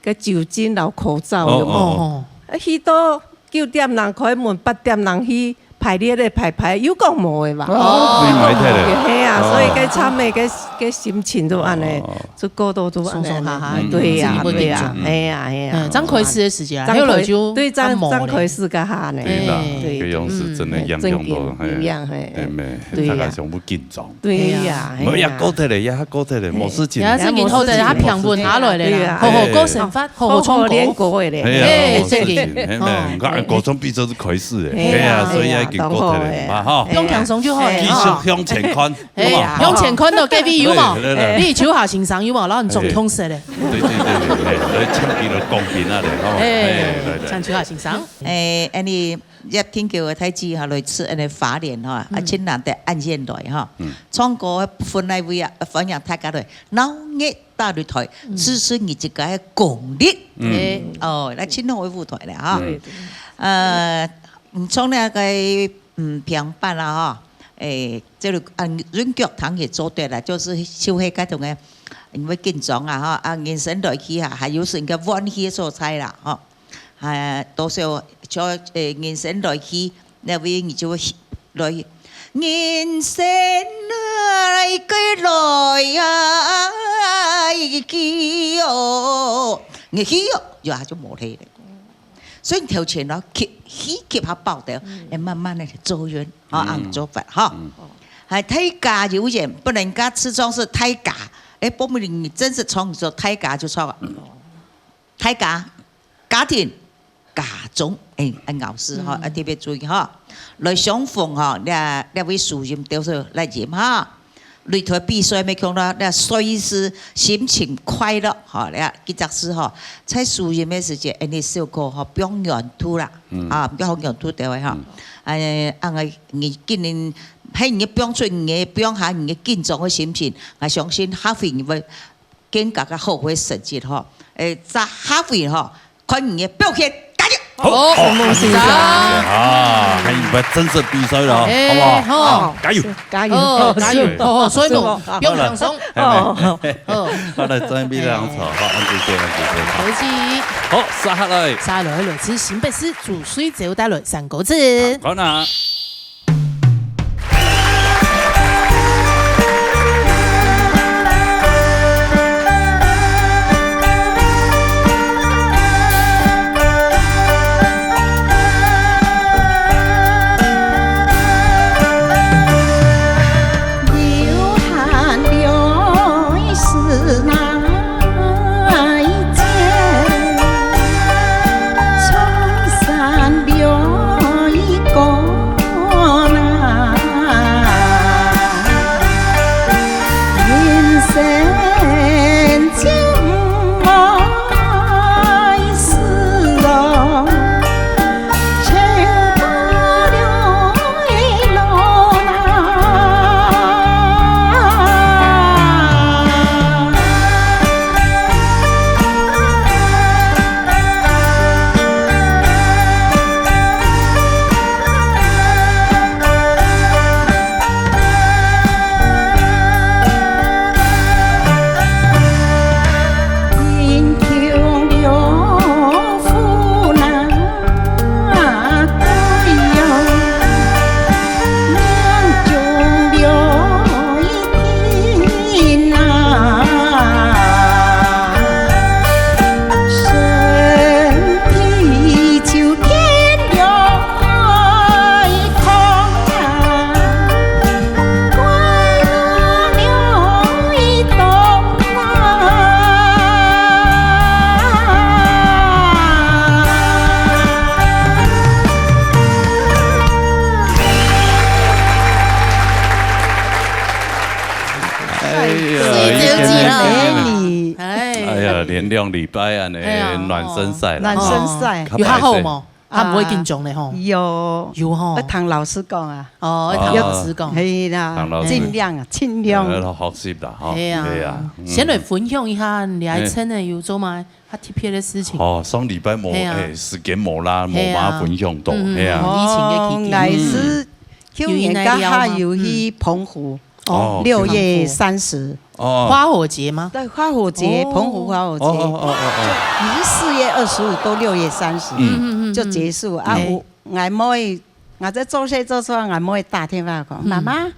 个酒精摎口罩，哦，有無？哦，哦。啊，去到九點人開門，八點人去排列个排排，又講無个吧？哦。你買忒了。係啊，哦。所以該慘个，該，該心情都恁樣，哦。就過到都恁樣。鬆鬆哈哈，嗯，對呀，嗯，對呀，嗯，嗯。係呀，係呀。嗯，正開始个時間，正開，後來就對，正，較無咧。正開始該下呢。對啦，對。該樣式真个影響到，嗯，嘿。真緊，嘿。有影，嘿。對咩？對呀。大家全部緊張。 對呀，係啊。係啊。無，也過忒咧，也過忒咧，嘿。無事情。也正經好得，也平穩下來咧啦，對啊。好好過生活，嘿。好好唱歌。好好練歌个咧。係啊，嘿，無事情，正經。係咩？哦，你看，對。國中畢業就開始咧，係啊，係啊，所以愛經過忒了嘛，吼。哎。用輕鬆就好了，繼續向前看，哎，好不好？向前看到隔壁有無？對，對，對。李秋霞先生有無？然後你總共識的。哎，對，對，對，對，哎，來，請佢來公平啊，好不好？哎，哎，來，來。請秋霞先生。哎，恁呢，葉天橋个太子哈，來自恁呢花蓮哈，啊，嗯。真難得恁遠來哈。嗯。唱歌分來位啊，歡迎大家來，鬧熱大舞台，嗯。支持你自家个功力。嗯。哎。哦，那真好个舞台了哈。對，對。呃， 嗯，唱那个，嗯，平板啦，吼，誒，這个，啊，韻腳糖也做對了，就是就係該種个，因為緊張啊，吼，啊，人生來去啊，還有時應該歡喜个所在啦，吼。啊，多少，就，誒，人生來去，那位你就會來，人生來个來呀，去哦，你去哦，呀，就無了。 所以你頭前咯，吸，吸，吸下飽掉，嗯。會慢慢个走遠，吼，嗯。恁做法，吼。嗯。還大家有緣，不能講自從係大家，誒，不能你真係從做大家就錯了。哦。大家，家庭，家中，誒，恁咬字，吼，嗯。啊，特別注意，吼。來相逢，吼，這，這位書音都係來音，吼。 擂台比賽，乜講到，該隨時心情快樂，吼，該，這隻字吼，在輸贏个時節，恁呢小可吼，放軟度啦，嗯。啊，放軟度對位吼。嗯。哎，恁呢，你今年，嘿，你放出你个，放下你个緊張个心情，𠊎相信下回你會更加个好个成績吼。誒，再下回吼， 看你个表現，加油！好，好，好，恭喜恭喜啊！啊，還有真正比賽了，哎，好不好？好。啊，加油！加油！哦，加油！是。哦，所以無，是無？不用放鬆。哎，哦。哦。好了，準備這樣子，好，恁仔細，恁仔細。客氣。好，接下來。接下來，來自新北市竹水橋帶來三個字。好啦。 哎呀，水晶姐啦。一點點美麗。哎。哎呀，連兩禮拜恁呢，哎呀。暖身賽啦。暖身賽。哦。有較好無？ 啊，毋會緊張咧吼。有。有吼。愛聽老師講啊。哦，愛聽老師講。係啦，聽老師。盡量啊，盡量。呃，學習啦，吼。係啊。係啊，嗯。先來分享一下，你還真的有做麼个較特別个事情？哦，上禮拜無，係啊。哎，時間無啦，無辦法分享到，係啊。係啊。嗯，係啊。疫情个期間。哦，𠊎係舊年該下有去澎湖。嗯。 哦，哦，六月三十。哦。花火節嗎？對，花火節，哦。澎湖花火節。哦，哦，哦，哦，哦。你是四月二十五到六月三十，嗯。嗯，嗯，嗯，就結束啊。嗯。𠊎，𠊎妹，𠊎在做事做出來，𠊎妹打電話講：「嗯。媽媽，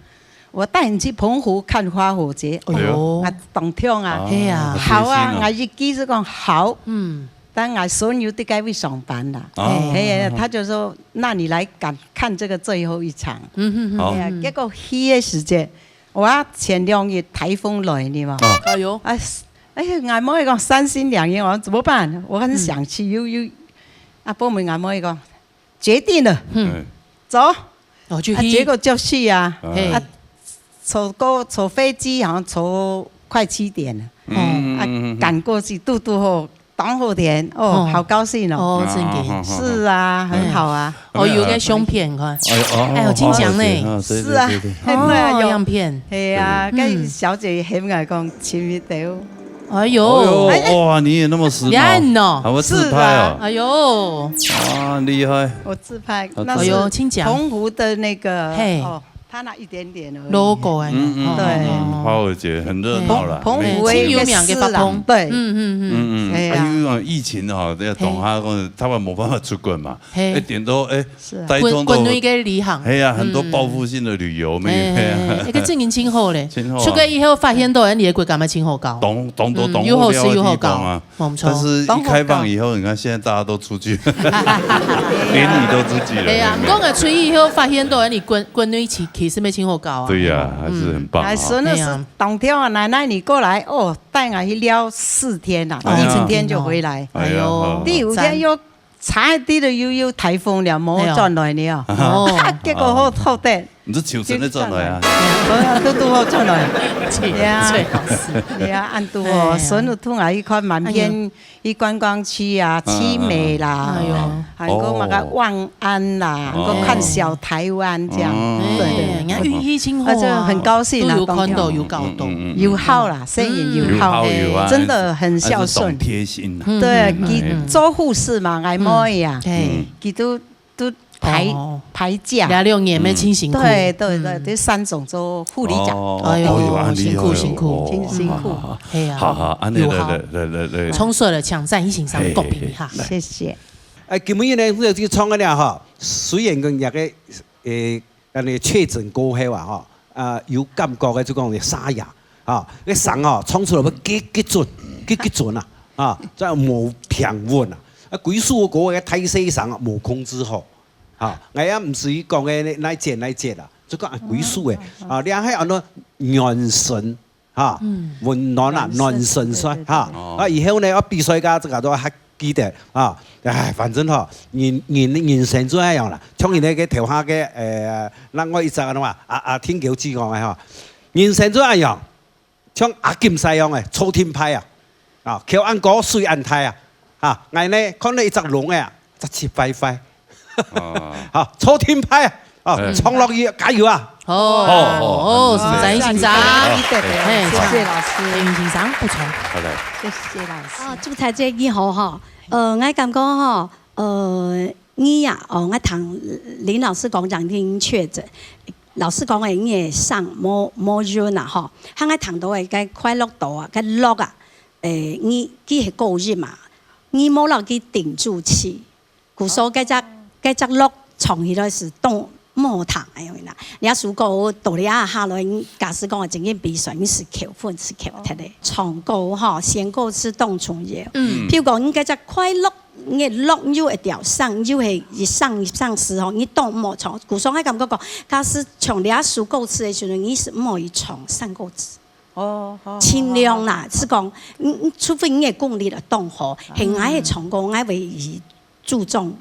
我帶你去澎湖看花火節。」哎喲。哦。𠊎當暢啊。啊，係啊。好啊，好貼心哦。𠊎一句就講：「好。」嗯。 但𠊎孫又在該位上班啦。哦。係，他就說：「那你來看，看這個最後一場。」嗯，嗯，嗯。好。哎呀，結果去个時節，哇，前兩日颱風來呢嘛。哦。哎喲。啊，哎呀，𠊎妹講三心兩意，我說怎麼辦？我很想去，嗯。又，又，啊，不過𠊎妹講，決定了。嗯。哎。走。哦，就啊，去。结果就去啊，嘿。啊，坐过，坐飞机好像坐快七点了，嗯，啊，嗯，嗯，嗯。赶过去，堵堵好，当好天，哦，哦。好高兴哦。哦，真个。啊，好，好，好。是啊，很好啊。哦，有个相片，看。哎，哦，哎呦，真强呢。哦，对，是啊，对，对，对。很会啊，哦，有。相片。嘿啊，嗯。跟小姐很爱讲，亲密的哦。 哎呦。哎呦，哎，哎。哇，你也那么时髦，你看哦。还会自拍哦。是啊。哎呦。啊，厉害。我自拍，啊，那是哎呦，真强。澎湖的那个，嘿。哦，它那一点点而已。logo哎，嗯，嗯，哦。对。嗯，嗯，花儿节很热闹啦，澎，澎湖的一个市啦，每天。有名的发光。对。嗯，嗯，嗯。嗯，嗯。哎呀。啊，因为疫情哦，这个，嘿。当下讲，他们没办法出国嘛，嘿。哎，顶多，哎，是啊。带动到国，国内个旅行。嘿呀，很多报复性的旅游，嗯。没有，嘿呀。哎，哎，哎，个正经真好嘞。真好啊。出国以后发现到，哎，你个国家嘛真好搞。懂，懂，懂，嗯，懂，又好吃又好搞。有好地方啊。 没错。但是一开放以后，你看现在大家都出去，连你都出去了，哎呀，对不对？毋过个出去以后发现到，你国，国内其，其实也真好搞啊。对呀，还是很棒啊。嗯。哎，孙儿是哎呀。当天啊，奶奶你过来，哦，带俺去聊四天啊，哦。一整天就回来。哎呀，哎呦。好，好。第五天又，赞。差一点就又，又台风了，没转来了。哎呦。哦。结果好，好得。 你这求神的转来啊？对啊，都，都好转来。最，呀。最好是。对啊，恁堵哦，哎呀。孙儿通啊，去看满天，哎呀。去观光区啊，嗯，嗯，嗯。奇美啦，哎呦。还有那个万安啦，哦。还有看小台湾这样。哦。对，对。哎，人家运气真好啊。啊，这很高兴啊，都有看到，当天。有搞到。嗯，嗯，嗯，嗯。有好啦，生意有好，有好，有啊，真的很孝顺。还是懂贴心啊。嗯，对，嗯，嗯，嗯。佢做護士嘛，𠊎妹啊，嗯。嘿。佢都 都排，哦。排假。這六年乜真辛苦。嗯。對，對，對，嗯。這三種做護理長。哦，哎喲，哎喲，恁厲害哦。辛苦，辛苦。哦，真辛苦。好，好，好。係啊。好，好，恁樣，有效。來，來，來，來，來。充實了，請讚一先生，嘿，公平一下。嘿，嘿，來。謝謝。哎，今晡日呢，這個創个了吼，雖然講這個，誒， 恁呢確診過後啊，吼，啊，有感覺个就講沙啞，吼，該聲吼，唱出來會極，極準，極，極準啊，啊，再無平穩啊。啊，歸首个歌个大細聲啊，無控制好，啊，𠊎也毋使講个哪節哪節啦，就講啊，歸首个，啊，你還安到元神， 哈，嗯。溫暖啊，暖身，暖身，對，對，對。哈。哦。啊，以後呢，愛比賽个，這個都還記得啊。哎，反正吼，人，人，人生就恁樣啦。像人家个頭下个，呃，另外一隻个嘛，啊，啊，天狗子講个吼，人生就恁樣，像阿金師樣个，坐定排啊，啊，橋恁高，水恁大啊，啊，𠊎呢，看到一隻龍个啊，雜七歪歪。 哦。好，坐定排啊！哦，哎。衝落去，加油啊！好，好，好，哦，好，謝謝。掌聲，掌聲。好，嘿，謝謝老師。請掌聲，不錯。好的。謝謝老師。啊，祝大家你好哈。呃，𠊎感覺哈，呃，你呀，哦，𠊎聽林老師講，講你確診，老師講个，你个聲無，無潤啊，吼，還𠊎聽到个，該快樂到啊，該樂啊，誒，你，佢係高音嘛，你無落去頂住氣。 故所該隻，該隻樂唱起來係當毋好聽个樣啦。這首歌到這下來，假使講正經比賽，你係扣分，係扣忒个。唱歌吼，選歌詞當重要。嗯。譬如講，你該隻快樂，你个樂又會調上，又係一上一上時吼，你當毋好唱。故所𠊎感覺講，假使唱這首歌詞个時陣，你係毋好去唱山歌詞。哦，好，好，盡量啦，好，好。係講，嗯，嗯，除非你个功力啊當好，啊。係𠊎个唱歌，𠊎會去 注重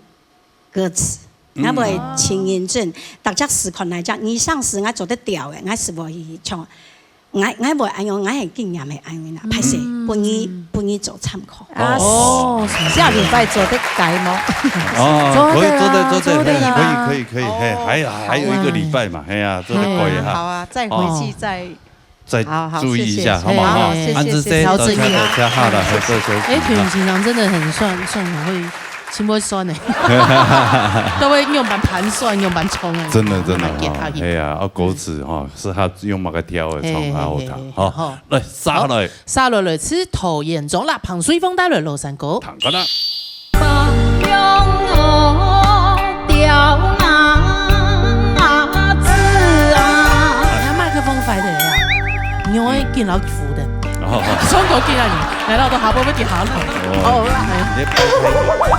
歌詞，嗯。𠊎會盡認真，逐隻詞看哪隻，你上詞𠊎做得調个，𠊎係會去唱，𠊎，𠊎會恁樣，𠊎个經驗係恁樣啦，嗯。歹勢，分你，分你做參考。啊，哦。下禮拜做得改嗎？哦，可以，做得啊，做得，做得啊。可以，可以，可以，可以，嘿，哦。還有，還有一個禮拜嘛，好啊。嘿啊，做得改一下。好啊，再回去再 哦。再注意一下，好不好？好，謝謝，謝謝。好，謝謝，按時謝謝。調整一下。多謝，多謝，好了，好，多謝，多謝。哎，田雨先生真的很算，算很會，真會算呢。都會用板盤算，用板衝哎。真的，真的，哈，蠻給他一個。哎呀，啊，歌詞哈，是他用麼个調的，唱得好聽，嘿，嘿，嘿，嘿，哈。好。來，續落來。好，續落來，係陶彥宗啦，彭瑞鳳帶來《廬山歌》。聽歌啦。 哎，麥克風壞了呀，你會緊老扶的。哦。雙手緊啊你，來到都下坡會跌下來。哦。好啦。你別拍拍。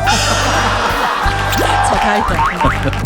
走開一點。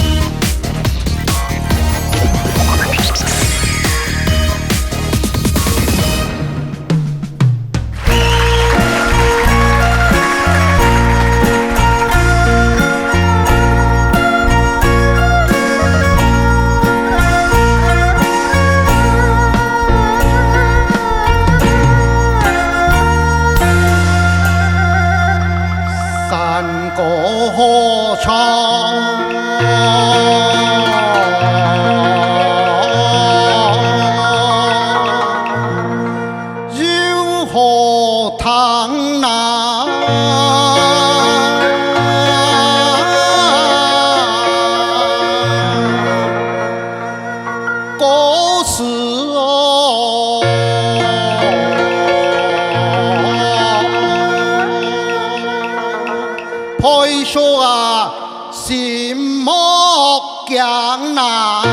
莫驚啊！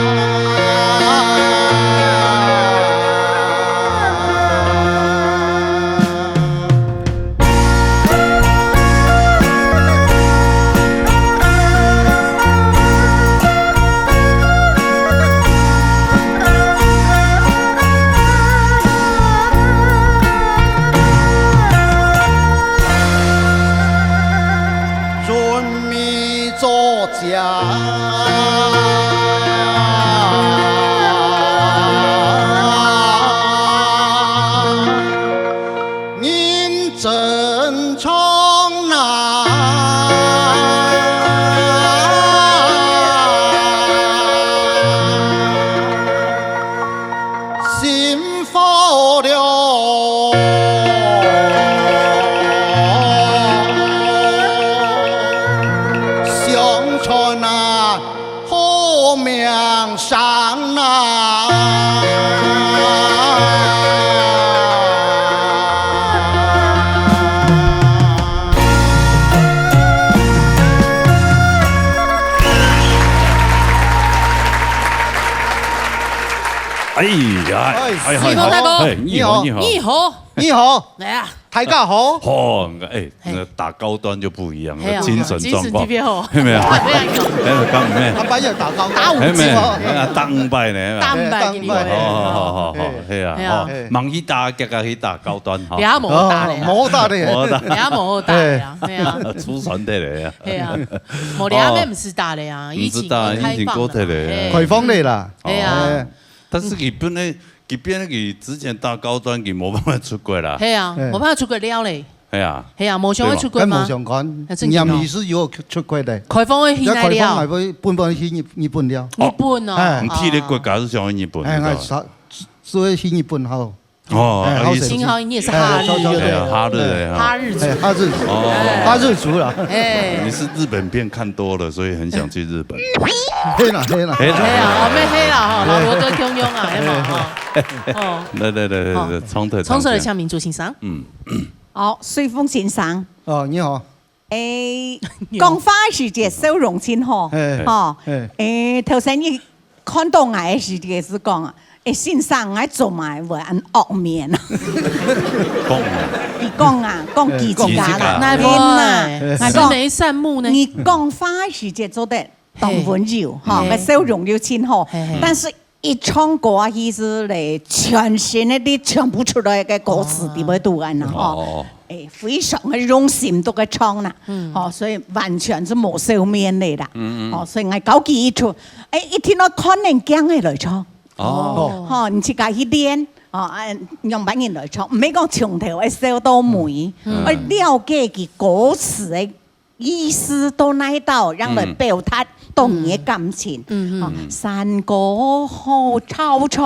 哎呀，哎，哎，水峰大哥。哎，你好，你好。你好。你好。来啊。大家好。好，哎，那个大高端就不一样，嘿啊，那精神状况。精神特別好。有没有？哎，刚没。打五折。哎，没有，哎，打五百呢。打五百给你。打五百。好，好，好，好，好，嘿啊，嘿啊。好，嘿。忙去打，刚刚去打高端哈。你还没打嘞啊。哦，没打嘞。没打。你还没打嘞啊，嘿啊。出船的嘞啊。嘿啊。没嘞啊，哦。那不是打嘞啊，不是打，疫情开放了嘛，疫情过去了。嘿。开放了啦。嘿啊。哎。但是日本的 佢變佢之前打高端，佢無辦法出國啦。係啊，嘿。無辦法出國了咧。係啊。係啊，無想要出國嗎？對嘛。跟無相關，那正經哦。嚴醫師有出國的。開放的去哪了？該開放還會，本本去日，日本了。日本哦。哎。你去的國家係想去日本，哎，你知道嗎？哎，所以去日本好。哦，哎，好勢。幸好你也是哈日，哎，對不對？對啊，哈日的哈。哈日族。哎，哈日族。哦。哈日族啦。哎。你是日本片看多了，所以很想去日本。係啦，係啦。係啦。係啊，哦，乜係啦，吼，老羅哥共樣啊，係嘛，吼。 哦。來，來，來，來，好。來，長腿，長腿的長腿。蔡明珠先生。嗯。好，水峰先生。哦，你好。誒，你好。講話時節笑容真好，嘿，吼。嘿。誒，頭先你看到𠊎个時節係講啊，誒，先生，𠊎做麼个會恁惡面啊？講啊。佢講啊，講佢自家啦。哎，講佢自家。哪會？係啊。慈眉善目呢。你講話時節做得 當溫柔，吼，嘿。該笑容又真好。嘿，嘿。但是一唱歌啊，意思咧，全身个力全部出來个歌詞，哦。裡背肚安啦，吼。哦。誒，非常个用心都个唱啦，嗯。吼，所以完全係無笑面个啦，嗯，嗯。吼，所以𠊎教佢一出，誒，一定愛看人驚个來唱。哦。吼，你自家去練，吼，啊，樣般人來唱，毋係講從頭愛笑到尾，嗯。愛了解佢歌詞个 意思到哪兜，樣來表達到你个感情。嗯。嗯，嗯。哦，山歌好梢唱，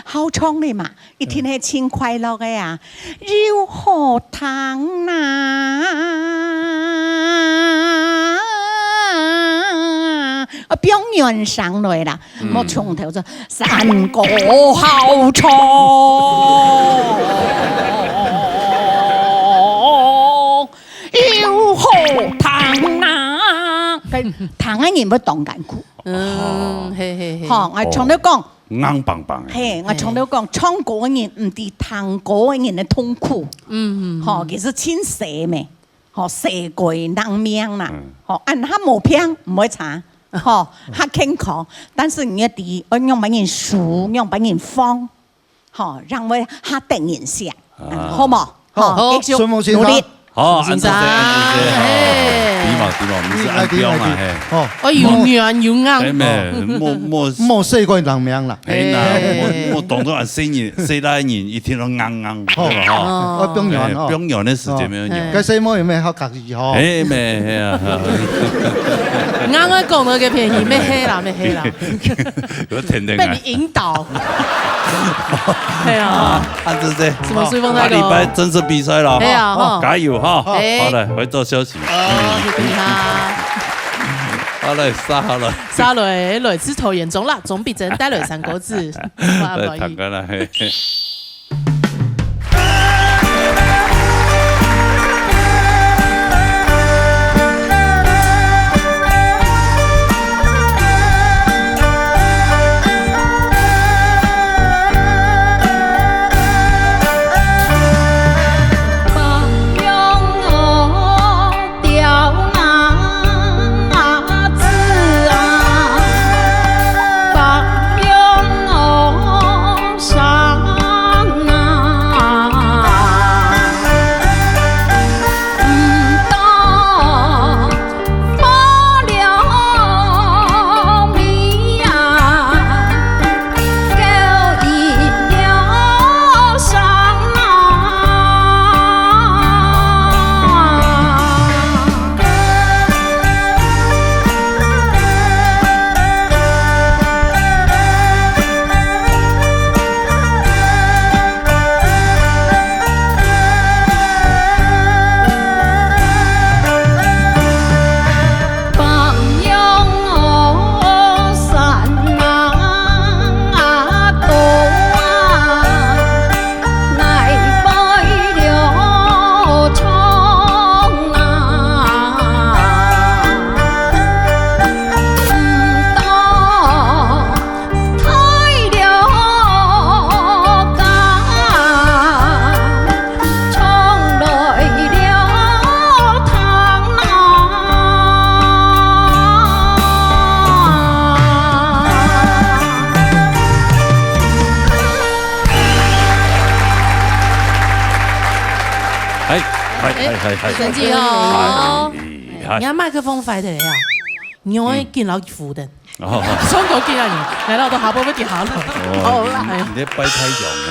好唱个嘛，一定係盡快樂个啊，又好聽啊。啊，放軟聲來啦，嗯。莫從頭就山歌好唱。 又好聽啊！該聽个人會當艱苦。嗯，嘿，嘿，嘿。吼，𠊎常常講，哦。硬邦邦个。嘿，𠊎常常講，嘿。唱歌个人毋知聽歌个人个痛苦。嗯，嗯，嗯。吼，其實盡細咩，吼，細過人命啦。嗯。吼，恁較無病，毋會差。吼，較健康。但是你愛知，愛仰般人輸，仰般人放。 吼，正會較得人惜，啊。好無？吼，好。繼續努力。順風先生。好，順風先生，順風先生，嘿。好，對嘛，對嘛，毋係恁樣啊，嘿。好。哦，有軟有硬。哎，無，無，無。莫細過人命啦。哎，那，嘿。莫，莫當作恁細人，細倈人，一定要硬硬，好。對吧？哈。哦。愛放軟，哎，吼。放軟个時節愛放軟。哦。該細妹有無好客氣，吼？哎，無，係啊，係啊。硬个講到个便宜，無係啦，無係啦。 有天天啊。被你引導。對啊。啊，按呢這，什麼隨風帶狗？下禮拜正式比賽了，對啊，哈，吼。加油哈。哎。好嘞，回頭休息。哦，你好。好嘞，殺好了。殺了，來自桃園中壢，鍾必珍帶來三個字。哇，來，不好意思。談過來。哎，嗨，嗨，嗨。生气哦。哎，哎。你看麦克风坏的呀，你会跟老虎的。哦。双手给你，来到都还不会跌下来。哦，好啦。你，你在拜太阳呀。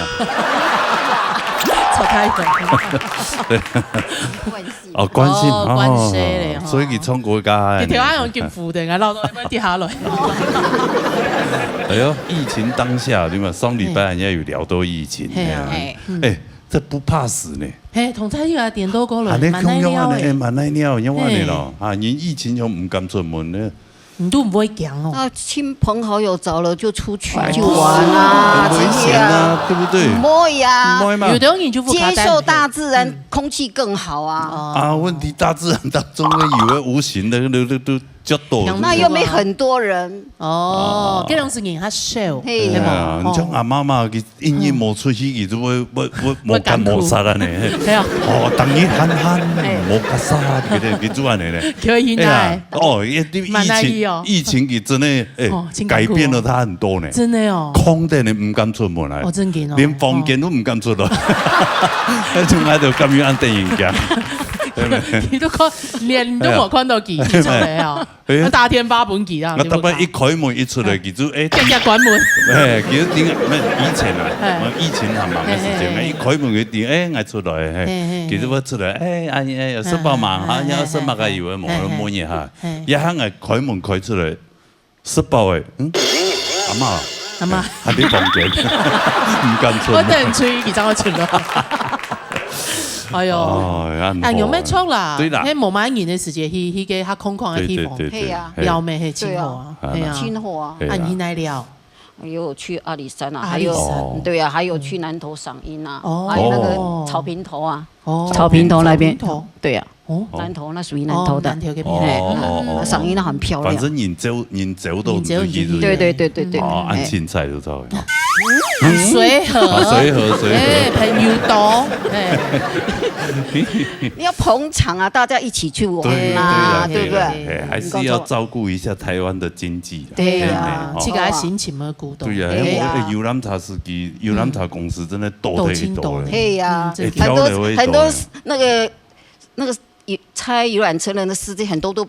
走太远。对。关系。哦，关系，哦，关系嘞，哦，所以你唱歌个，你听我用金福的，然后都要跌下来。哎呦，疫情当下，对吧？上礼拜人家有聊到疫情，嘿啊。哎呀，嗯。哎，这不怕死呢。嘿，同在一个点都过了，还在蛮耐聊的。共样啊，哎，蛮耐聊，因为呢咯，嘿。啊，人疫情就唔敢出门呢。你都唔会讲哦。那亲朋好友找了就出去就玩啊，哎，很危险啊，真的啊。对不对？唔会啊。唔会嘛。有的人就不敢接受大自然，嗯。空气更好啊。哦。啊，问题大自然当中呢，有的无形的，都，都，都 就多。那又没很多人。哦，哦。这种事情还少，嘿。对吧？哎呀，你像阿妈嘛，哦。佢一日无出去，佢就会，会，会，会干苦。无干无杀了呢。对啊。哦，等于憨憨，哎。无干杀，对不对？佢就安尼呢。可以呢。哎呀，哦，因为疫情，蛮难的哦。疫情佢真的，哎，哦，真艱苦哦。改变了他很多呢。真的哦。空的呢，唔敢出门来。哦，真的哦。连房间都唔敢出来。哦。从来都甘愿安等人家。对不对？你都看，连都没看到佢，哎呀。你出来哦。 哎。那大天发本给啊，那大概一开门一出来，哎。佢就，哎，啪啪关门。哎，佢就定，那以前啊，哎。那疫情还蛮个时间，嘿，嘿，嘿。一开门佢定，哎，我出来，嘿，嘿，嘿，其实我出来，哎，阿姨，哎，食饱嘛，嘿，啊，嘿，要食么个有的无的，嘿，嘿，问一下，嘿。一下我开门开出来，食饱哎，嗯，阿妈，阿妈。哎，还在房间，唔敢出门。我等吹，佢正会出来。 哎哟，哦，啊，哎，有咩错啦？对啦。迄無麼人个時節，去，去个較空曠个地方，对，对，对，对，嘿啊。嘿。撩妹，嘿，真好啊，对啊。嘿啊。真好啊。对啊。啊，你去哪里撩？有去阿里山啊，阿里山。还有，哦。对啊，还有去南投赏樱啊，哦。还有那个草坪头啊，哦。草坪头那边，草坪头。对啊。哦。南投那属于南投的。哦，南投那边。哦，哦，哦，哦。嗯，赏樱那很漂亮。反正你走，你走到你走你就去，对，对，对，对，对。哦，哎。按青菜就走了。 随和。啊，随和，随和。哎，朋友多，哎。你要捧场啊，大家一起去玩啊，对，对啊，对不对？对啊，哎，还是要照顾一下台湾的经济啦。对啊。哎，哦。自家个心情嘛，顾到。对啊，哎呀。哎，游览车司机，游览车公司真的多得多。多真多呢。嘿呀，嗯，真的。哎，很多，挑了会多呢。很多那个，那个，开游览车的那司机很多都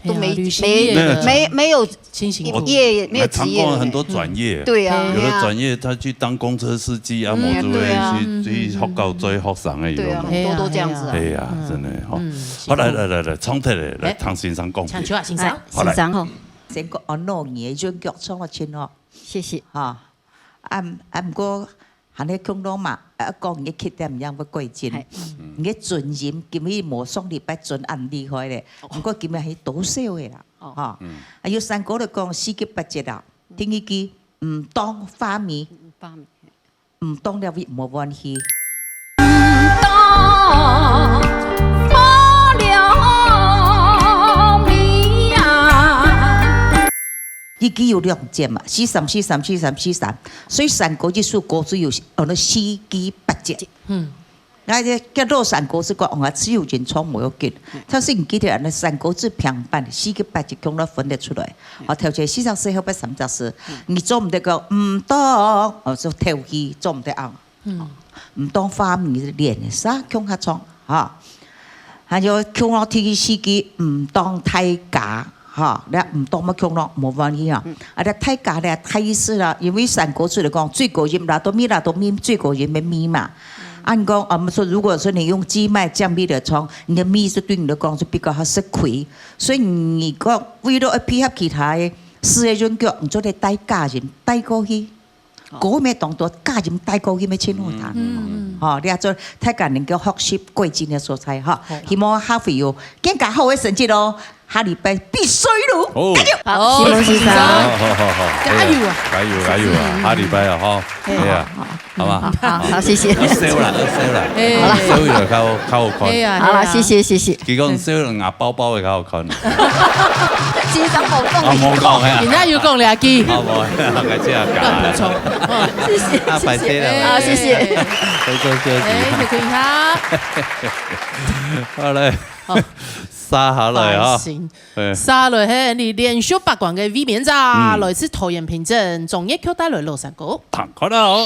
都没，嘿啊，旅行业的没，没，没有清醒过。业，没有职业的。那常常很多转业，对啊，嗯。有的转业他去当公车司机啊，嗯，某就会去，对啊。去学校做学生的，对啊，有没有？很多都这样子啊。哎呀，嗯。真的哈。嗯，好，来，辛苦。来，来，来，唱起来，来，哎，听先生讲。请坐啊，先生。哎，好，来。先生好。先讲，哦，喏，你的音乐唱了真好。谢谢。哈，啊，啊，不过 還係共樣嘛，啊，講你个缺點，毋會改進。係。嗯。你个尊嚴今日無上禮拜尊恁厲害咧，哦。毋過今日係多少个啦，哦。吼。嗯。啊，有三個來講，四季八節啊，第一句，毋當花米，嗯，花米。毋當了，無關係。毋當花了米啊。 一句有兩節嘛，四三四三四三四三，所以山歌一首歌就有，呃，四句八節。嗯。那這叫做山歌是講，哦，自由人唱無要緊。嗯。但是你記得，那山歌是平板，四句八節共樣分得出來。嗯。哦，頭前四隻字，後背三隻字，嗯。你做毋得講，毋當，哦，就頭去，做毋得啊。 嗯。毋當花米連三共下唱，哈。還有共下第四句，毋當大家，哈，你毋當乜共下，無關係啊。嗯。啊，你大家咧，大意思啦，因為山歌詞來講，最高音啦，都咪啦，都咪，最高音乜咪嘛。嗯。啊，你講，啊，我們說，如果說你用G麥降B的唱，你的咪是對你來講是比較較吃虧，所以你講為了要配合其他的四个音樂，你做得帶假音帶過去。 哦。歌乜當多，假音帶過去乜真好聽。嗯，嗯，嗯。吼，你愛做大家能夠學習過進个所在，吼。好。希望下回有更加好个成績咯。下禮拜比賽咯。哦。加油！好，好，新聞先生。好，好，好，好。加油啊！加油，加油啊！嗯。下禮拜啊，吼。嘿。哎呀，好，好。好吧。好，好，好，謝謝。要笑啦，要笑啦。哎。好啦。笑一下較好，較好看。哎呀，好啦，哎呀。謝謝，謝謝。結果笑人家包包的較好看。 先生無講。啊，無講呀。人家有講兩句。啊，無，𠊎只係講。亂補充。哦。謝謝，啊，敗勢啦。謝謝。啊，謝謝。多多休息。哎，休息一下。好嘞。好。續下來啊。開心。哎。續下來係你連續八關个衛冕者，嗯。來自桃園平鎮，鍾岳克帶來老山歌。聽看啦哦。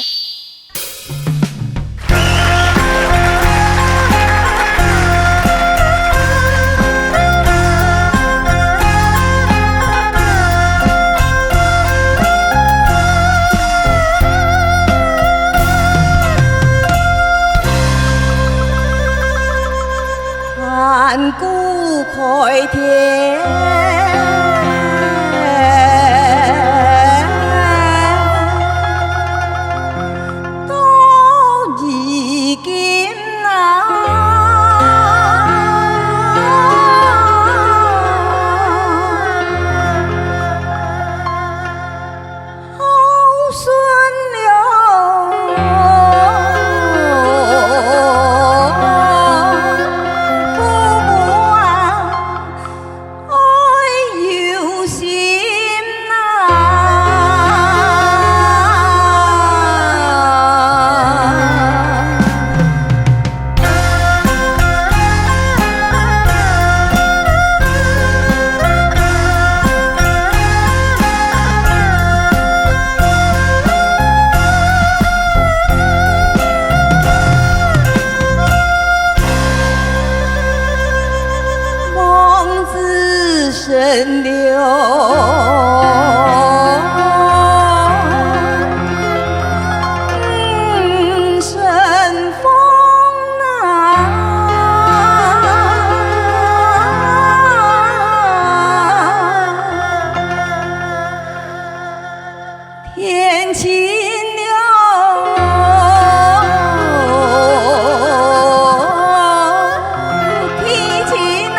春风啊，天晴了，天晴啊。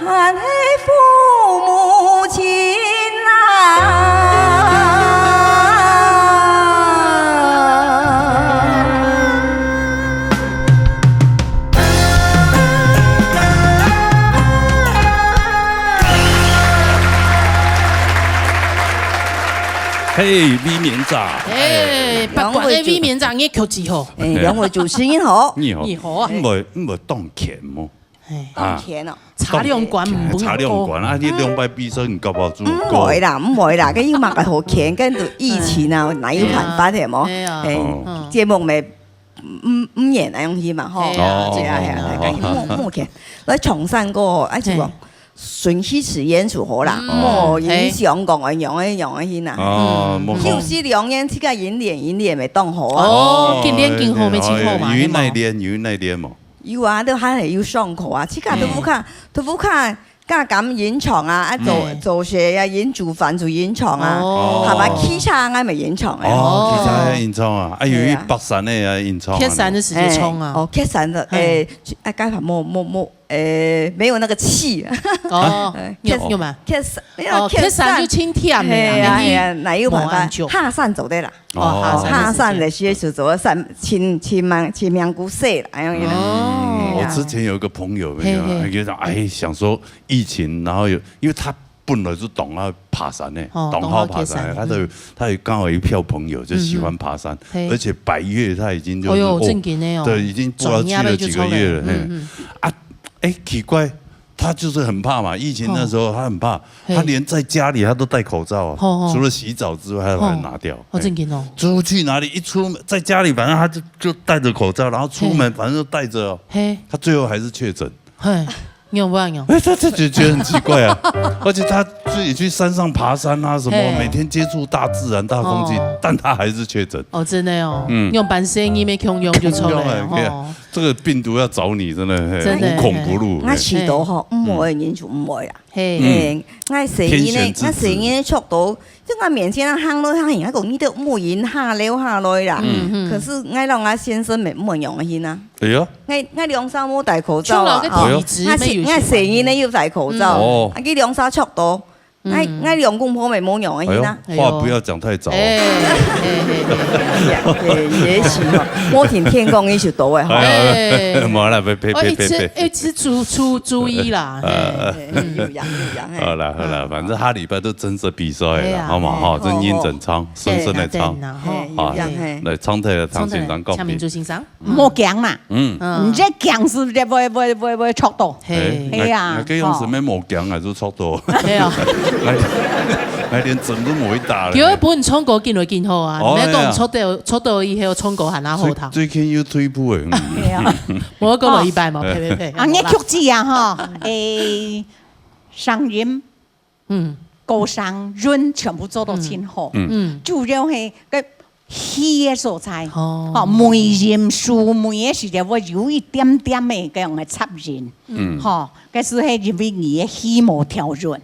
还是父母亲啊。嘿，卫冕者，哎，八卦个卫冕者，你曲子好。哎，兩位主持人好。你好，你好啊。毋會，毋會當譴無？ 嘿。啊，當譴哦。差兩關毋分過。差兩關啊，你兩擺比賽，你搞毋好做毋過。毋會啦，毋會啦，該有麼个好譴？該都疫情啊，哪有辦法个無？嘿啊，嘿啊。嘿啊。哦。嗯。節目乜，毋，毋演來用去嘛，吼。嘿啊，哦，係啊，係啊，哦，來，哦。莫，莫譴。來，唱山歌，哎，就講，嘿。順其自然就好啦，嗯。莫影響講，哎，樣个，樣个去啦。哦，嗯。莫講。休息兩年，自家演練，演練乜當好啊。哦，哦，緊練緊好，嘿，乜真好嘛，嘿，有人來練，對無？有人來練無？ 有啊，都還係有上課啊。自家都毋敢，嗯。都毋敢，敢敢演唱啊，啊，做，嗯。做事啊，演煮飯就演唱啊，哦。係嘛，騎車啊，乜演唱啊。哦，騎車也演唱啊，啊，有一，對啊。爬山个也演唱啊。爬山个時節唱啊。哎，哦，爬山个，嗯。哎，啊，該無，無，無，哎，沒有那個氣。哦，哎，有，爬，有嗎？爬山，沒有，哦，爬山，爬山就輕鬆个啦，嘿啊，嘿啊，哪有辦法？無恁久。爬山做得啦。 哦，哦，爬山个時節。爬山个時節就做山，清，清明，清明故事啦，哎呀，哦。哎呀。我之前有一個朋友，嘿，嘿。那個，哎，想說疫情，然後有，因為他本來就當好爬山个，哦，當好爬山个，當好爬山，他的，嗯。他也剛好有一票朋友就喜歡爬山，嗯，嗯。嘿。而且百岳他已經就是，哦喲，哦，正經个哦。對，已經不知道去了幾個月了，專業个就出來，嘿。嗯，嗯。啊，哎，奇怪， 他就是很怕嘛，疫情那時候他很怕，哦。嘿。他連在家裡他都戴口罩啊，哦，哦。除了洗澡之外，他把它拿掉。哦。哦，哎。正經哦。出去哪裡一出門，在家裡反正他就，就戴著口罩，然後出門，嘿。反正就戴著哦。嘿。他最後還是確診。嘿，你有無有？哎，他，他就覺得很奇怪啊，而且他自己去山上爬山啊什麼，嘿。每天接觸大自然、大空氣，哦。但他還是確診。哦，真的哦。嗯。用半生意沒共樣就出來了，共樣哎，對啊。哦。 這個病毒要找你，真的，嘿，真的，無孔不入，嘿。𠊎試著吼，嘿。毋會个人就毋會啦。嘿。嗯。嘿，𠊎細人仔，天選之子。𠊎細人仔著著，就𠊎面前行來行去，𠊎講你都毋會行下流下來啦。嗯，嗯。可是𠊎摎𠊎先生乜毋會樣个去啊。哎喲。𠊎，𠊎兩儕無戴口罩啊，衝著个體質，吼。哎喲。𠊎細，乜有相關。𠊎細人仔有戴口罩，嗯。哦。啊，佢兩儕著著， 𠊎，嗯。𠊎兩公婆乜無樣个去啊。哎喲，話不要講太早哦。哎喲。哎，哎，哎，哎。也，也，也許吼，無聽天公意思到位吼。哎喲，哎。無啦，別，別，別，別，別。哦，一直，一直注，注，注意啦，哎，嘿。哎，有影，有影，嘿。好啦，好啦，嗯。反正下禮拜都正式比賽啦，哎呀，好嘛，吼，哎。正認真唱，順順來唱。哎，有影，嘿。啊，來，唱忒，唐先生講。唱忒，請明珠先生。 莫驚嘛。嗯。嗯。毋知驚係毋係會，會，會，會著著。嘿。哎，係啊，該，該用什麼莫驚還係著著？係啊。哎，哎，連針都無一打了。叫佢本唱歌緊來緊好啊，哦，毋係講著著，哎呀。著著以後唱歌還較好聽。最，最近又退步了，嗯。係啊。無過了一擺嘛，哦。呸，呸，呸，啊，你曲子啊，吼，哎，聲音 嗯。高聲、韻全部做到盡好。嗯。嗯。主要係該氣个所在，哦。吼，尾音收尾个時節會有一點點个該樣个插音。嗯。吼，該係係因為你个氣無調勻。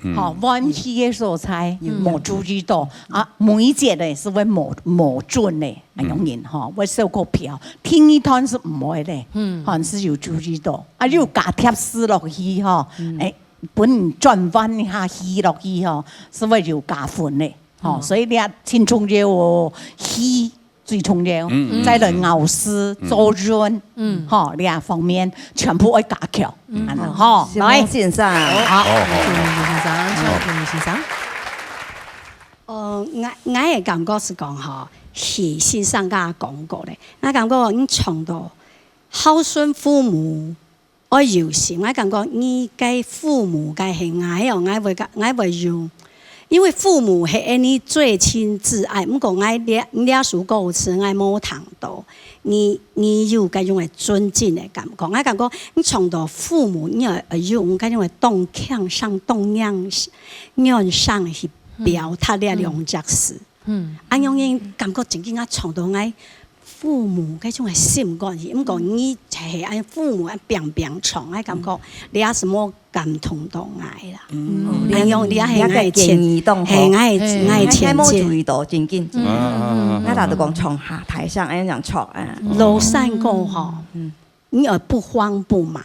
嗯。吼，換氣个所在，嗯。無注意著。啊，尾節个係會無，無準个，嗯。恁樣人吼，會小可飄。第二段係毋會个，嗯。還係有注意著。啊，有加貼字落去吼，嗯。哎， 分你轉換一下氣落去吼，係會有加分个，吼，嗯。所以你啊，盡重要哦，氣最重要，嗯，嗯，再來咬字、嗯。做韻，嗯。吼，你啊方面全部愛加強，嗯。恁樣吼，來。先生。好，好，好，好。先生，先生。呃，𠊎，𠊎个感覺係講吼，係先生剛剛講過咧，𠊎感覺你唱到孝順父母， 愛有心，𠊎感覺你个父母个係𠊎哦，𠊎會个，𠊎會用，因為父母係恁呢最親至愛，毋過𠊎這，這首歌詞𠊎無聽到，你，你有該種个尊敬个感覺。𠊎感覺你唱到父母，你愛，愛用該種个當慶上、當仰，仰上去表達這兩隻字。嗯。嗯。恁樣人感覺真正啊唱到𠊎 父母該種个心肝去，毋過你係恁父母恁平平唱，𠊎感覺你也係無感動到𠊎啦。嗯。恁樣你也係𠊎个前，你个建議當好。係，𠊎个，嘿。𠊎个前進。𠊎無注意到，真緊。嗯，嗯，嗯，嗯。𠊎大家講唱下，台上恁樣唱，嗯。廬山歌吼，嗯。你愛不慌不忙。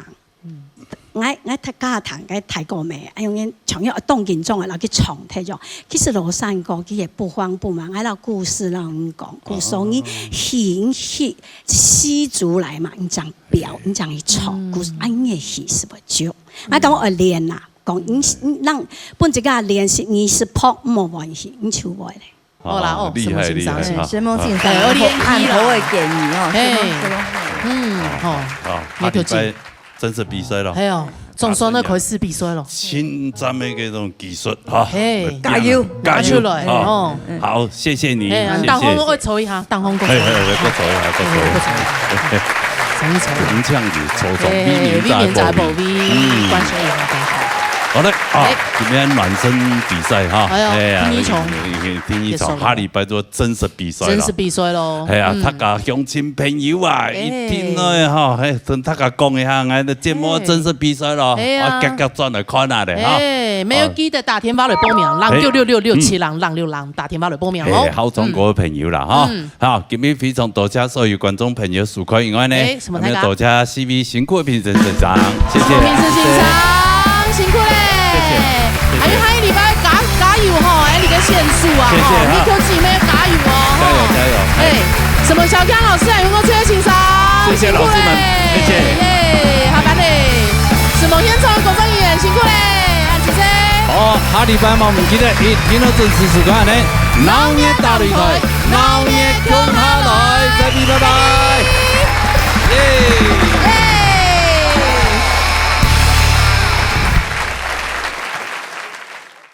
𠊎，𠊎大家聽个大哥咩，哎喲，𠊎唱了當緊張个，然後去唱忒咗。其實廬山歌佢也不慌不忙，𠊎老故事老人講，故事你去，你去習出來嘛，你正表，你正去唱，故事，啊，你个戲係會足。啊，當然愛練啦，講你，你讓，分自家練習，你係拍，無關係，你就會咧。 好啦，哦，厲害，什麼先生，厲害，哈。什麼先生，哎，我練習啦。很好的建議哦，嘿。什麼，什麼。嗯，吼。好，下禮拜正式比賽咯。係哦，總算呢開始比賽咯。親戰的這種技術，哈。嘿。加油。加油，出來，哈。哦。好，謝謝你，哎，謝謝。當紅我會抽一下，當紅歌。嘿，嘿，嘿，不抽一下，不抽一下。哎，不抽一下。抽一抽。紅槍子，抽中，哎，美名在後面。美名在後面，嗯。關心一下，關心。好嘞，啊，哎。今天暖身比賽哈，哎喲，哎呀，第一場。第一場，結束了。下禮拜就 正式比賽啦。正式比賽咯。係啊，嗯。大家鄉親朋友啊，哎。一定愛吼，嘿，同大家講一下，𠊎个節目正式比賽咯，哎。係啊。啊，遽遽轉來看下咧，哈。哎，沒有記得打電話來報名，啊。零九六六六七零零六零，哎。嗯。打電話來報名哦。哎，好中國的朋友啦，哈。嗯。好，今日非常多謝所有觀眾朋友收看以外呢，哎，什麼大家？還有多謝四位辛苦的評審先生，謝謝。評審先生，辛苦咧。謝謝，謝謝。還有下個禮拜加，加油吼，哎，你个選手啊，謝謝啊。吼，你个姊妹 加油哦！加油，加油！哎，什麼小強老師啊，有沒有這些情商？謝謝老師們，辛苦嘞。謝謝。耶，下班嘞。什麼現場工作人員辛苦嘞，恁仔細。好，下禮拜嘛，毋記得一定要準時收看呢。鬧熱大擂台，鬧熱共下來，再見，拜拜。